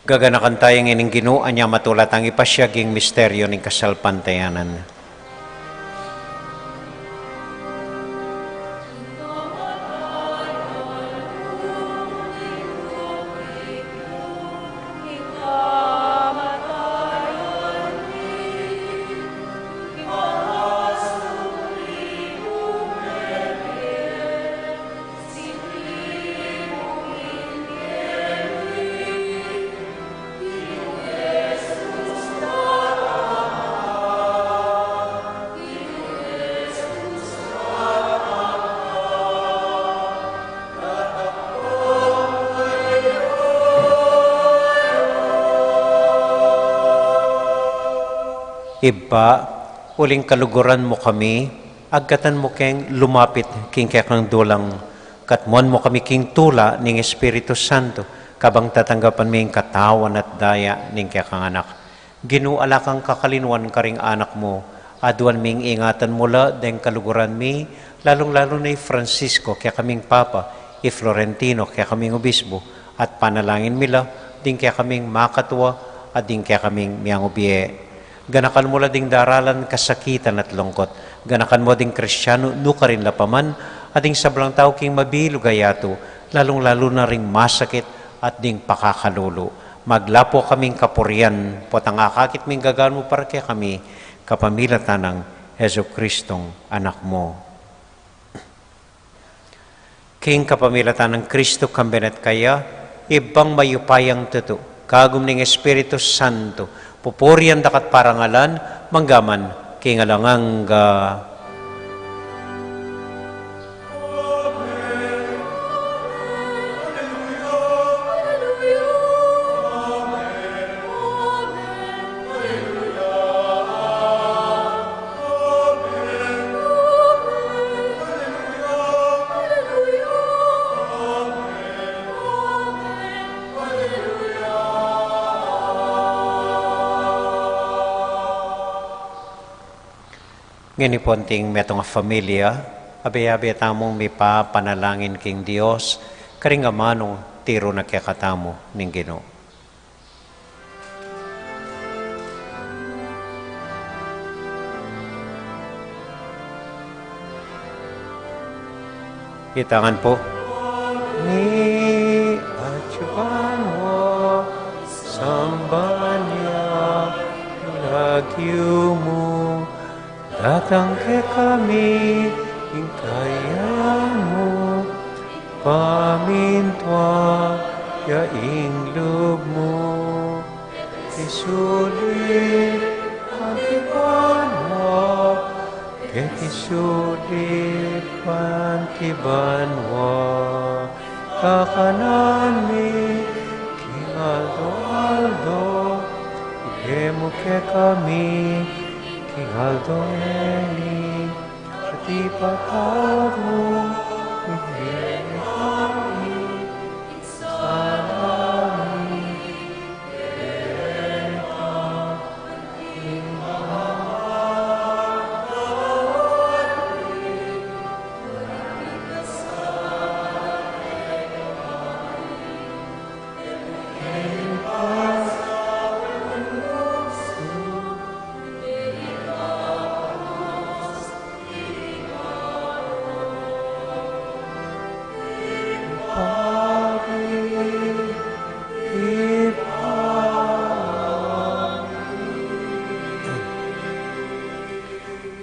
Gaganakan taya ngening Ginu, anya matula tang ipasiag ing misteryo ning kasalpantayanan. Ibpa, uling kaluguran mu kami, agkatan mu keng lumapit king kekang dulang, katmuan mu kami king tula ning Espiritu Santo, kabang tatanggapan mi ing katawan at daya ning kekang Anak. Ginu, ala kang kakalinuan karing anak mu, aduan ming ingatan mu la deng kaluguran mi, lalung-lalu na i Francisco, kekaming Papa, i Florentino, kekaming Obispo, at panalangin mi la ding kekaming makatua at ding kekaming miyangubie. Ganakan mu la ding daralan kasakitan at lungkot. Ganakan mu ding Kristiano nukarin la pa man, at ding sablang tau king mabilug a yatu, lalung-lalu na ring masakit at ding pakakalulu. Maglapo kaming kapurian, potang akakit ming gagan mu para kekami, kapamilatan nang Jesucristong Anak mu. King kapamilatan nang Kristo, kambe na at kaya, Ibpang mayupayang tutu, kagum ning Espiritu Santo, pupurian da ka at parangalan, mangga man king alang angga. Ngeni pu, anting metung a familia, abe-abe tamung mipapanalangin king Dios, karing amanung tiru na kekatamu ning Ginu. Itang pu. Ni acuban wa, samban ya lagyu mu, datang kekami ing kayarian mu, pamintuan ya ing lub mu, keti sulip anti banua, keti sulip anti banua. Kakanan mi king aldo-aldo, ibie mu kekami king aldo ngeni, at ipatawad mu ing kekami ing sala mi,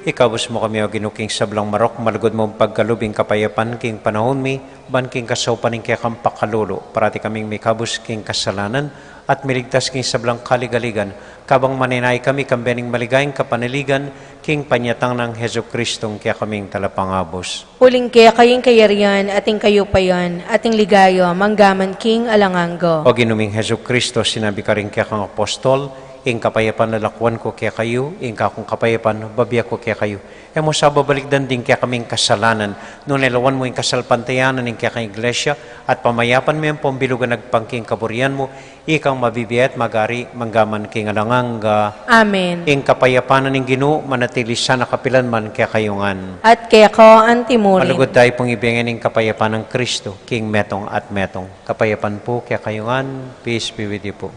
Ikabus mu kami, O Ginu, king sablang marok, malugud mung pagkalub ing kapayapan king panaun mi, ban king kasaupan ning kekang pakalulu, parati kaming mikabus king kasalanan, at miligtas king sablang kaligaligan, kabang manenaya kami kambe ning maligayang kapanaligan, king panyatang nang Jesucristong kekaming Talapangabus. Uling keka ing kayarian, at ing kayupayan, at ing ligaya, mangga man king alang angga. O Ginu ming Jesucristo, sinabi karing kekang apostol, Ing kapayapan lalakuan ku kekayu, ing kakung kapayapan bibie ku kekayu. E mu sa babalikdan ding kekaming kasalanan, nune lawan mu ing kasalpantayanan ning kekang Iglesia, at pamayapan me ampong bilugan agpang king kaburian mu, ikang mabibie at mag-ari mangga man king alang angga. Amen. Ing kapayapan ning Ginu manatili sana kapilan man kekayu ngan. At keka antimurin. Malugud tayu pung ibie ngeni ing kapayapan nang Kristo, king metung at metung. Kapayapan pu kekayu ngan, peace be with you pu.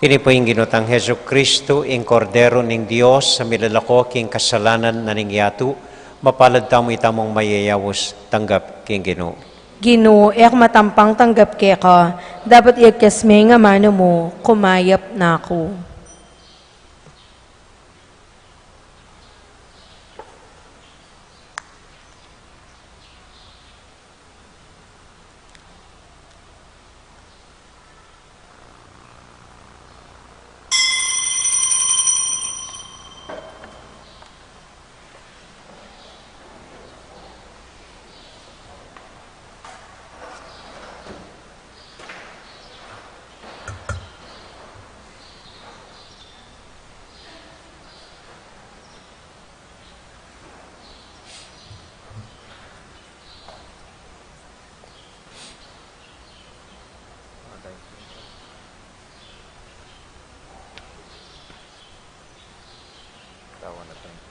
Ini pu ing Ginu tang Jesucristo, ing Kordero ning Dios, a milalako king kasalanan na ning yatu. Mapalad tamu itamung mayayaus tanggap king Ginu. Ginu, e ku matampang tanggap keka, dapot iyagkas me ing amanu mu, kumayap na ku.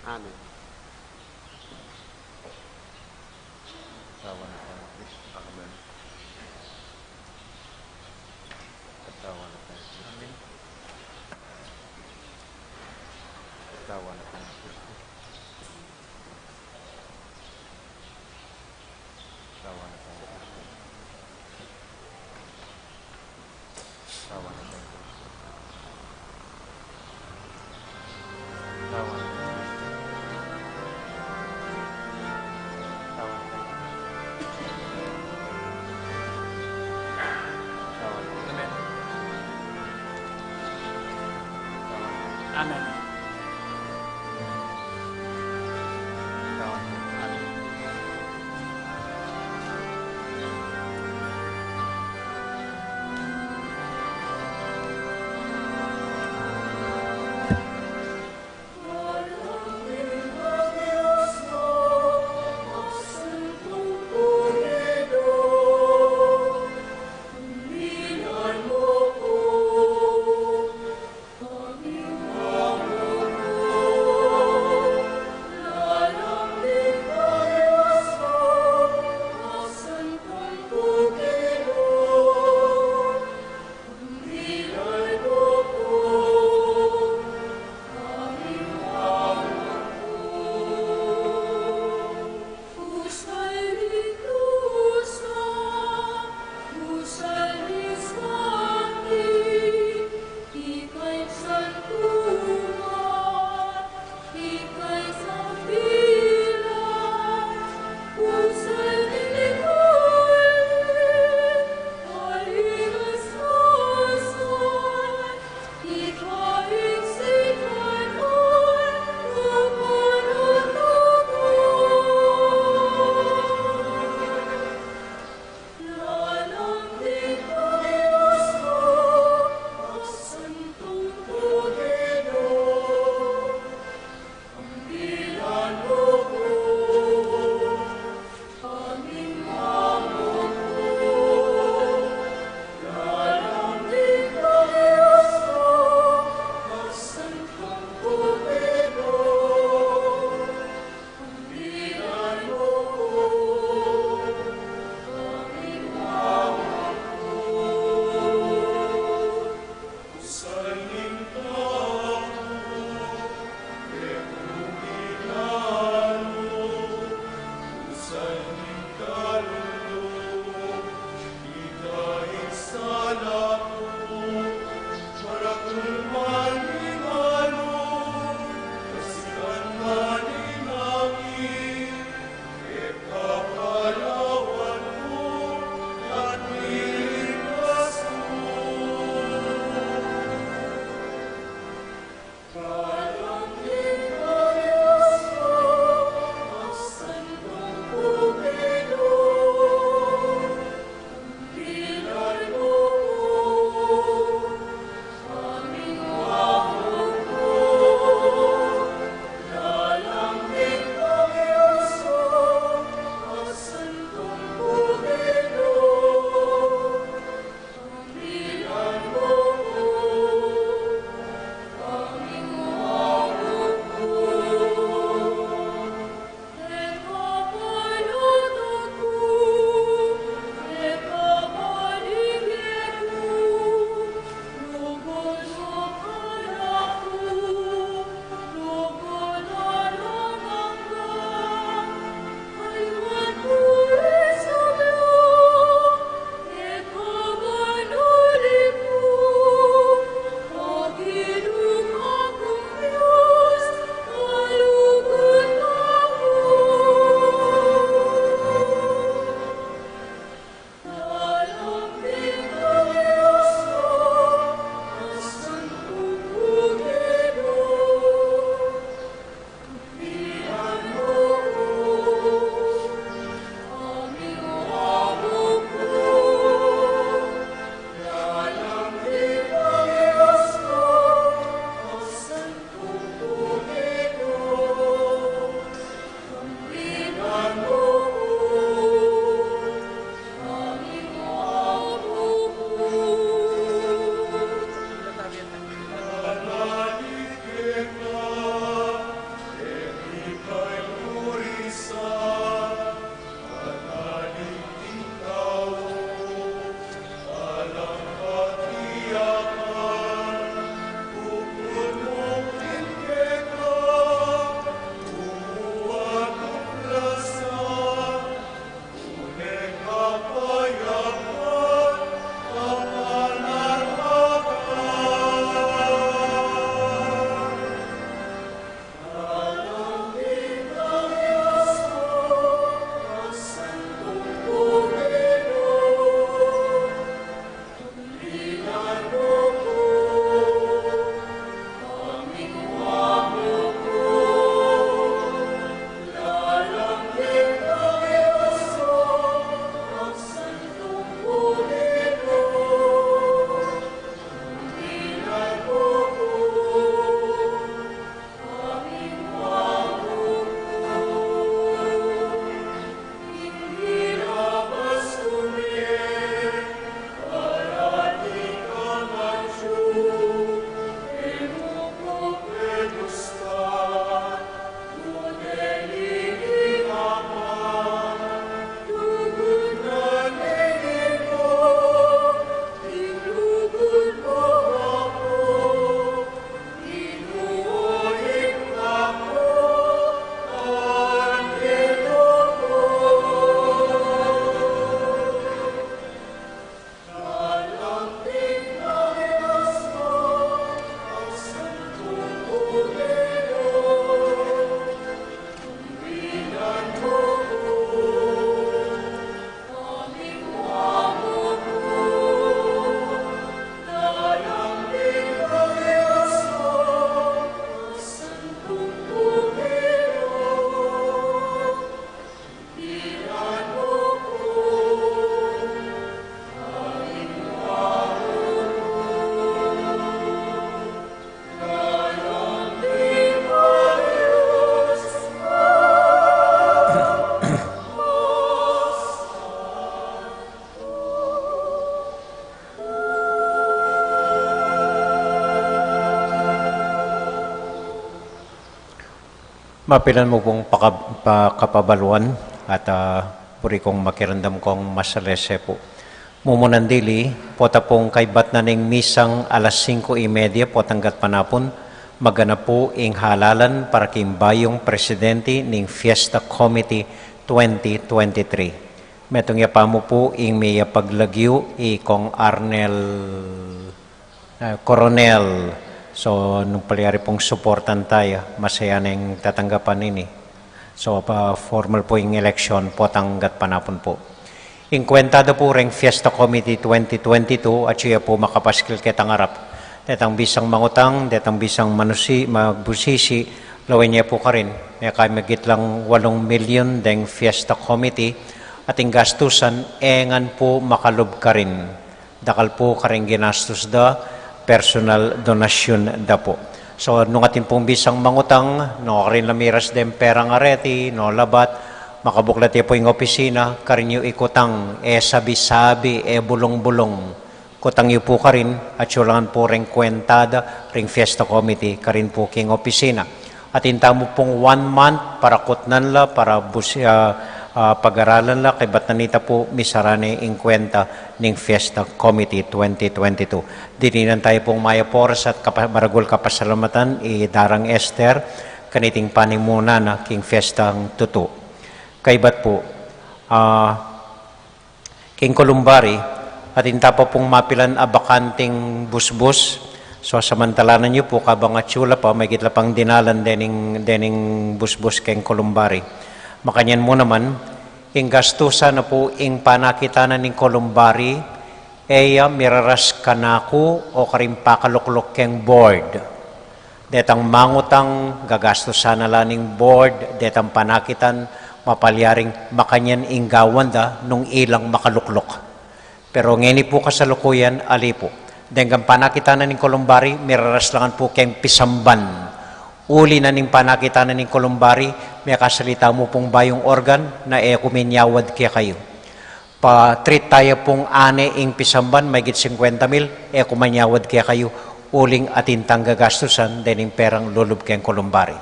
Amen. Amen. Amen. Mapilan mu pung paka-, pa-, kapabaluan at, ah, buri kung makiramdam kung masalese pu. Mumunan dili, pota pung kaybat na ning misang alas singko y media potang gatpanapun, maganap pu ing halalan para king bayung presidente ning Fiesta Committee twenty twenty-three. Metung ya pamu pu ing mie ya paglagyu i Kong Arnel, eh, Coronel. So, nung palyari pung suportan taya, masaya neng tatanggapan ini. So, pa-formal pu ing eleksyon potang gatpanapun pu. Ing kwenta da pu reng Fiesta Committee twenty twenty-two, atyu ya pu makapaskil ketang arap. Detang bisang mangutang, detang bisang manusi-, magbusisi, lawen ye pu karin. Mekay megit lang walung milyun deng Fiesta Committee, at ing gastusan e ngan pu makalub karin. Dakal pu karing ginastus da, personal donasyun da pu. So, nung atin pung bisang mangutang, nung karin la miras deng perang areti, no labat, makabuklat ye pu ing opisina, karin yu ikutang, e sabi-sabi, e bulung-bulung. Kutang yu pu karin, atyu la ngan pu reng kwenta da ring Fiesta Committee, karin pu king opisina. Atin tamu pung one month para kutnan la, para busi-, ah, ah, pagaralan la, kaybat na nita pu misara ne ing kwenta ning Fiesta Committee twenty twenty-two. Dininan taya pung mayap a oras at kapa-, maragul kapasalamatan i Darang Esther, kaniting panimuna na king fiestang tutu. Kaybat pu, ah, king Columbari, atin ta pa pung mapilan a bakanting busbus. So, samantalanan yu pu, kabang atyu la pa, maygit la pang dinalan dening, dening busbus keng Columbari. Makanyan mu naman, ing gastusan na pu ing panakitanan ning Columbari, e ya miraras kanaku o karing pakalukluk keng board. Detang mangutang, gagastusan na la ning board, detang panakitan, mapalyaring makanyan ing gawan da nung ilang makalukluk. Pero ngeni pu kasalukuyan, ali pu. Deng panakitan na ning Columbari, miraras la ngan pu keng pisamban. Uli na ning panakitan na ning Columbari, mekasalita mu pung bayung organ, na e ku minyawad kekayu. Pa-treat taya pung ane ing pisamban, maygit singkwenta mil, e ku manyawad kekayu, uling atin tang gagastusan dening perang lulub keng Columbari.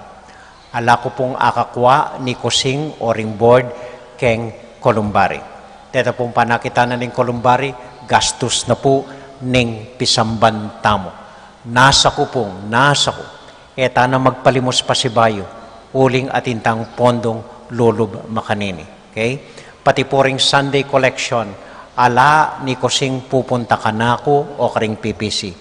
Ala ku pung akakwa ni kusing o ring board keng Columbari. Deta pung panakitan na ning Columbari, gastus na pu ning pisamban tamu. Nasa ku pung, nasa ku. E ta na magpalimus pasibayu, uling atin tang pondung lulub makanini. Okay? Pati pu ring Sunday collection, ala ni kusing pupunta kanaku o karing P P C.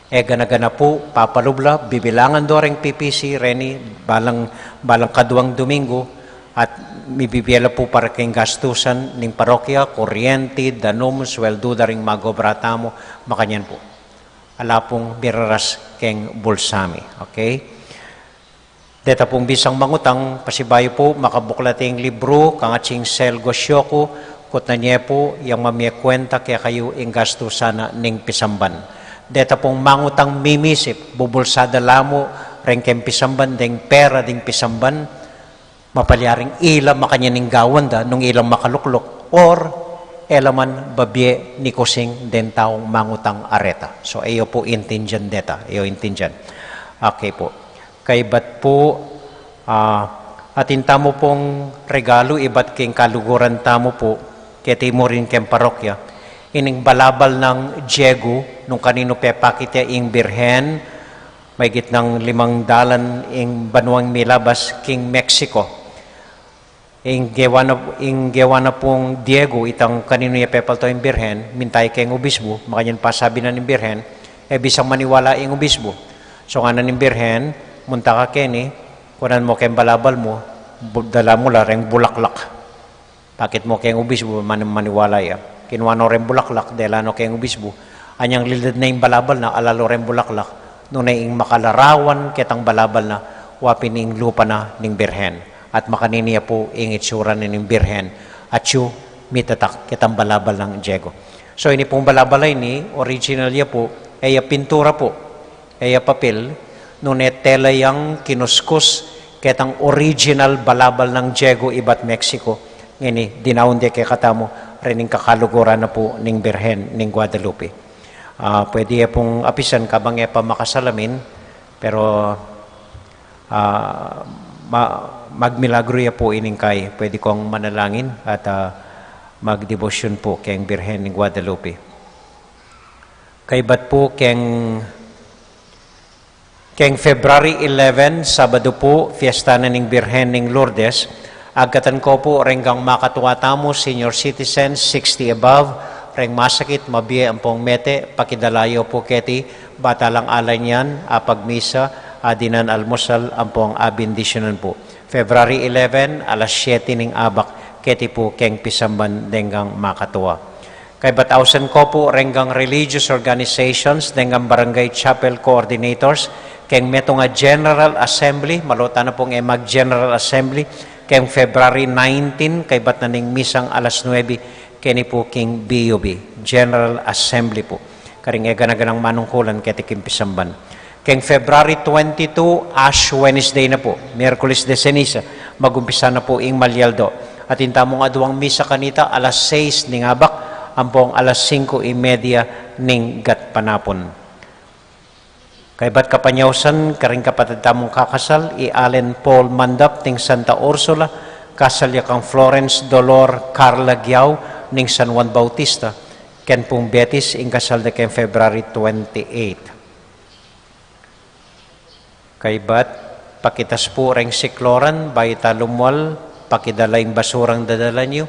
E gana-gana pu, papalub la, bibilangan do reng P P C, reni, balang, balang kaduang Domingo, at mibibie la pu para keng gastusan ning parokya, kuryenti, danum, sweldu da ring magobra tamu, makanyan pu. Ala pung miraras keng bulsa mi. Okay? Deta pung bisang mangutang, pasibayu pu, makabuklat ing libru, kangatsing Selgo Sioku, kutnan ye pu, yang mamie kwenta kekayu ing gastusan na ning pisamban. Deta pung mangutang mimisip, bubulsa da la mu reng keng pisamban, deng pera ding pisamban, mapalyaring ila makanyan ing gawan da nung ila makalukluk, or e la man babie ni kusing deng taung mangutang areta. So, e yu pu intindian deta, e yu intindian. Okay pu. Kaybat pu, ah, atin tamu pung regalu ibat king kaluguran tamu pu, keti mu rin keng parokya. Ining balabal nang Diego, nung kaninu pepakit ya ing Birhen, maygit nang limang dalan ing banuang milabas king Mexico. Ing gewa na, ing gewa na pung Diego, itang kaninu ya pepalto ing Birhen, minta ya keng obisbu, makanyan pasabi na ning Birhen, e bisang maniwala ing obisbu. So ngana ning Birhen, munta ka keni, kunan mu keng balabal mu, bu-, dala mu la reng bulaklak. Pakit mu keng obisbu, man-, maniwala ya. Kinua no reng bulaklak, dela no keng obisbu. Anyang lilid na ing balabal na, ala lo reng bulaklak. Nune ing makalarawan ketang balabal na, wa pin ing lupa na ning Birhen. At makanini ya pu ing itsura na ning Birhen. Atyu mitatak ketang balabal nang Diego. So, ini pung balabal a ini, original ya pu, e ya pintura pu, e ya papil, nune tela yang kinuskus ketang original balabal nang Diego ibat Mexico. Ngeni, dinaun de kekatamu, rening kakaluguran na pu ning Birhen ning Guadalupe. Ah, pwede e pung apisan kabang e pa makasalamin, pero, ah, Ma-, magmilagro ya pu ining kai, pwede kong manalangin at, ah, magdebosyon pu keng Birhen ning Guadalupe. Kaybat pu keng, keng February eleven, Sabado pu, fiesta na ning Birhen ning Lourdes. Agkatan ko pu reng makatwa tamu, senior citizens, sixty above, reng masakit, mabie ampong mete, pakidala yu pu keti, batalang ala nian, apagmisa, adinan almusal, ampong abendisyonan pu. February eleven, alas siyete ning abak, keti pu keng pisamban deng makatwa. Kaybat ausan ko pu reng religious organizations, deng barangay chapel coordinators, keng metung a General Assembly, maluta na pung e mag-General Assembly, keng February nineteen, kaybat na ning misang alas nuebe, keni pu king B U B, General Assembly pu. Karing e gana-ganang manungkulan keti king pisamban. Keng February twenty-two, Ash Wednesday na pu. Miyerkules de Ceniza, magumpisa na pu ing malyaldo. Atin tamung aduang misa kanita, alas sais ning abak, ampong alas singko y media ning gatpanapun. Kaybat kapanyausan, karing kapatad tamung kakasal, i Allen Paul Mandap ning Santa Ursula, kasal ya kang Florence Dolor Carla Giao ning San Juan Bautista, ken pung Betis, ing kasal da keng February twenty-eight. Kaybat, pakitas pu reng sikloran, bayu ta lumual, pakidala ing basurang dadala yu,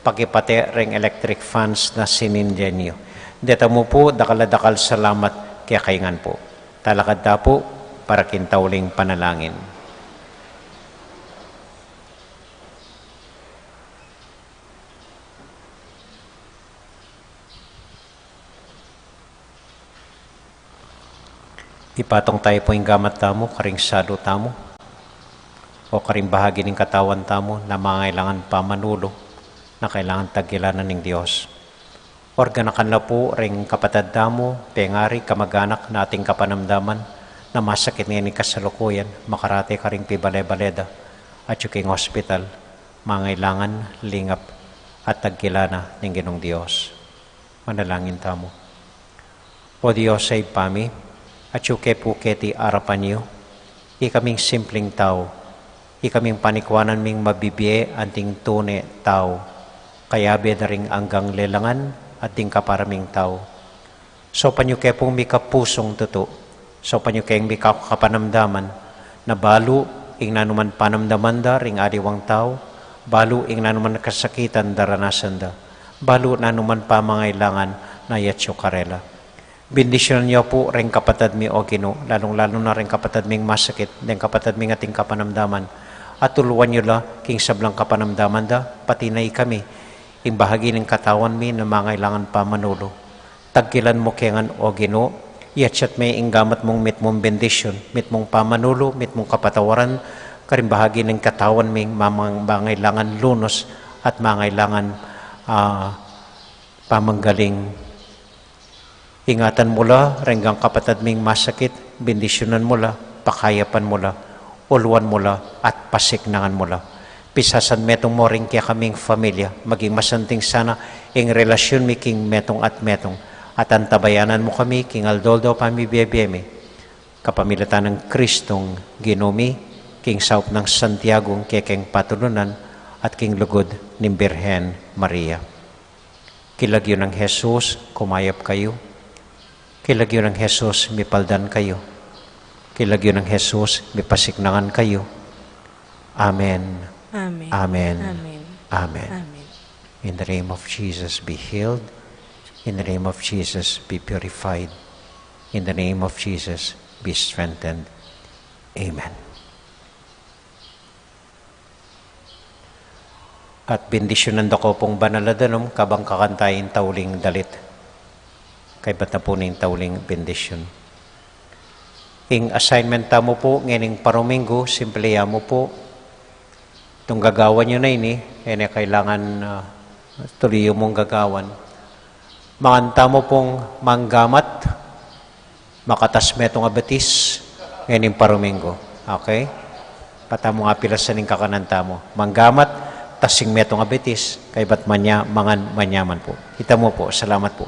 pakipate reng electric fans na sinindyan yu. Deta mu pu, dakal a dakal salamat kekayu ngan pu. Talakad ta pu, para king tauling panalangin. Ipatung tayu pu ing gamat tamu karing salu tamu, o karing bahagi ning katawan tamu na mangailangan pamanulu, na kailangan tagkilanan ning Dios. Or ganakan la pu ring kapatad tamu, pengari, kamaganak, na ating kapanamdaman, na masakit ngeni ning kasalukuyan, makarate karing pibale-bale da, atyu king hospital, mangailangan lingap at tagkilana ning Ginung Dios. Manalangin tamu. O Dios a Ibpa mi, atyu ke pu keti arapan yu, ikaming simpling tau, ikaming panikuanan ming mabibie anting tune tau, kayabe da ring anggang lelangan at ding kapara ming tau. Saupan yu ke pung mikapusung tutu, saupan yu keng mikakapanamdaman, na balu ing nanuman panamdaman da ring aliwang tau, balu ing nanuman kasakitan daranasan da, balu nanuman pamangailangan na yatyu karela. Bendisyunan yu pu reng kapatad mi, O Ginu, lalung-lalu na reng kapatad ming masakit, deng kapatad ming ating kapanamdaman, at tuluan yu la king sablang kapanamdaman da, pati na ikami, ing bahagi ning katawan mi na mangailangan pamanulu. Tagkilan mu ke ngan, O Ginu, yatsat me ing gamat mung mitmung bendisyun, mitmung pamanulu, mitmung kapatawaran, karing bahagi ning katawan ming mamang-, mangailangan lunus at mangailangan, ah, pamanggaling. Ingatan mu la reng kapatad ming masakit, bendisyunan mu la, pakayapan mu la, uluan mu la, at pasiknangan mu la. Pisasan metung mu ring kekaming familia, maging masanting sana ing relasyun mi king metung at metung, at antabayanan mu kami king aldo-aldo pamibie-bie mi. Kapamilatan nang Kristong Ginu mi, king saup nang Santiago, kekeng patulunan, at king lugud ning Birhen Maria. King lagyu nang Jesus, kumayap kayu. King lagyu nang Jesus, mipaldan kayu. King lagyu nang Jesus, mipasiknangan kayu. Amen. Amen. Amen. Amen. Amen. Amen. In the name of Jesus, be healed. In the name of Jesus, be purified. In the name of Jesus, be strengthened. Amen. At bendisyunan da ko pung banal a danum, kabang kakantan ing tauling dalit. Kaybat na pu ning tauling bendisyun. Ing assignment tamu pu ngening paruminggu, simple ya mu pu. Tung gagawan yu na ini, e ne kailangan, ah, tuluy yu mung gagawan. Mangan tamu pung manggamat, makatas metung a betis, ngening paruminggu. Okay? Patamu nga pilasan ing kakanan tamu. Manggamat, tasing metung a betis, kaybat manya-, mangan manyaman pu. Ita mu pu, salamat pu.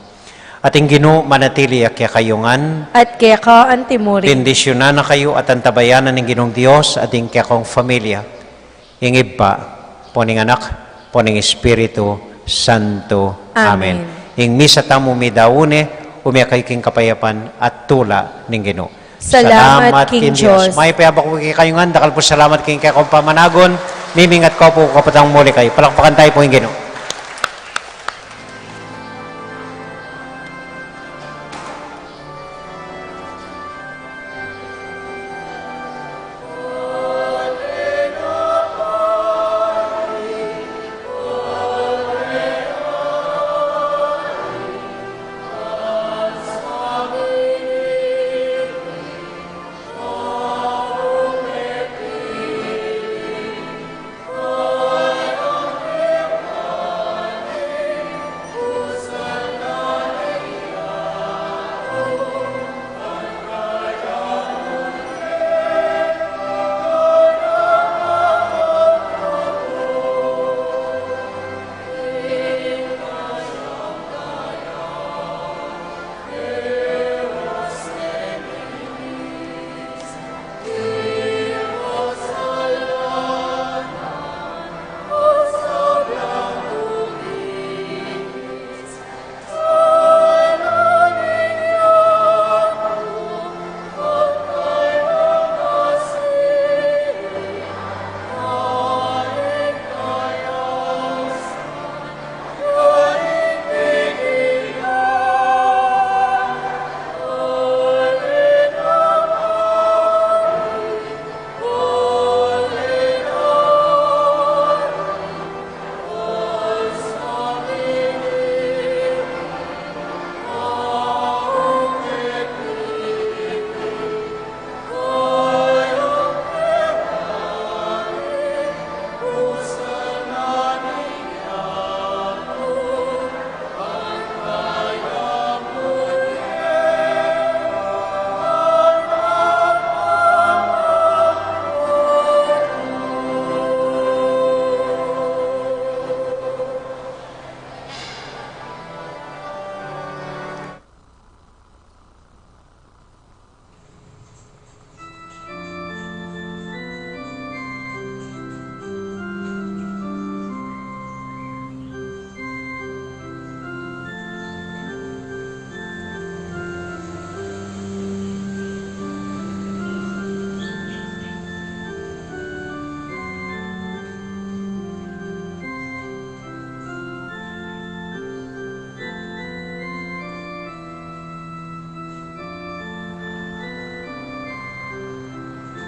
At ing Ginu manatili ya kekayu ngan. At keka antimurin. Bendisyunan na kayu at antabayanan ning Ginung Dios at ing kekong familia. Ing Ibpa, ampo ning Anak, ampo ning Espiritu Santo. Amen. Amen. Ing misa tamu midaun ne, ume kayu king kapayapan at tula ning Ginu. Salamat king Dios. Mayap a abak pu kekayu ngan, dakal pu salamat king kekong pamanagun, mimingat ko pu kapatang muli kayu. Palakpakan tayu pu ing Ginu.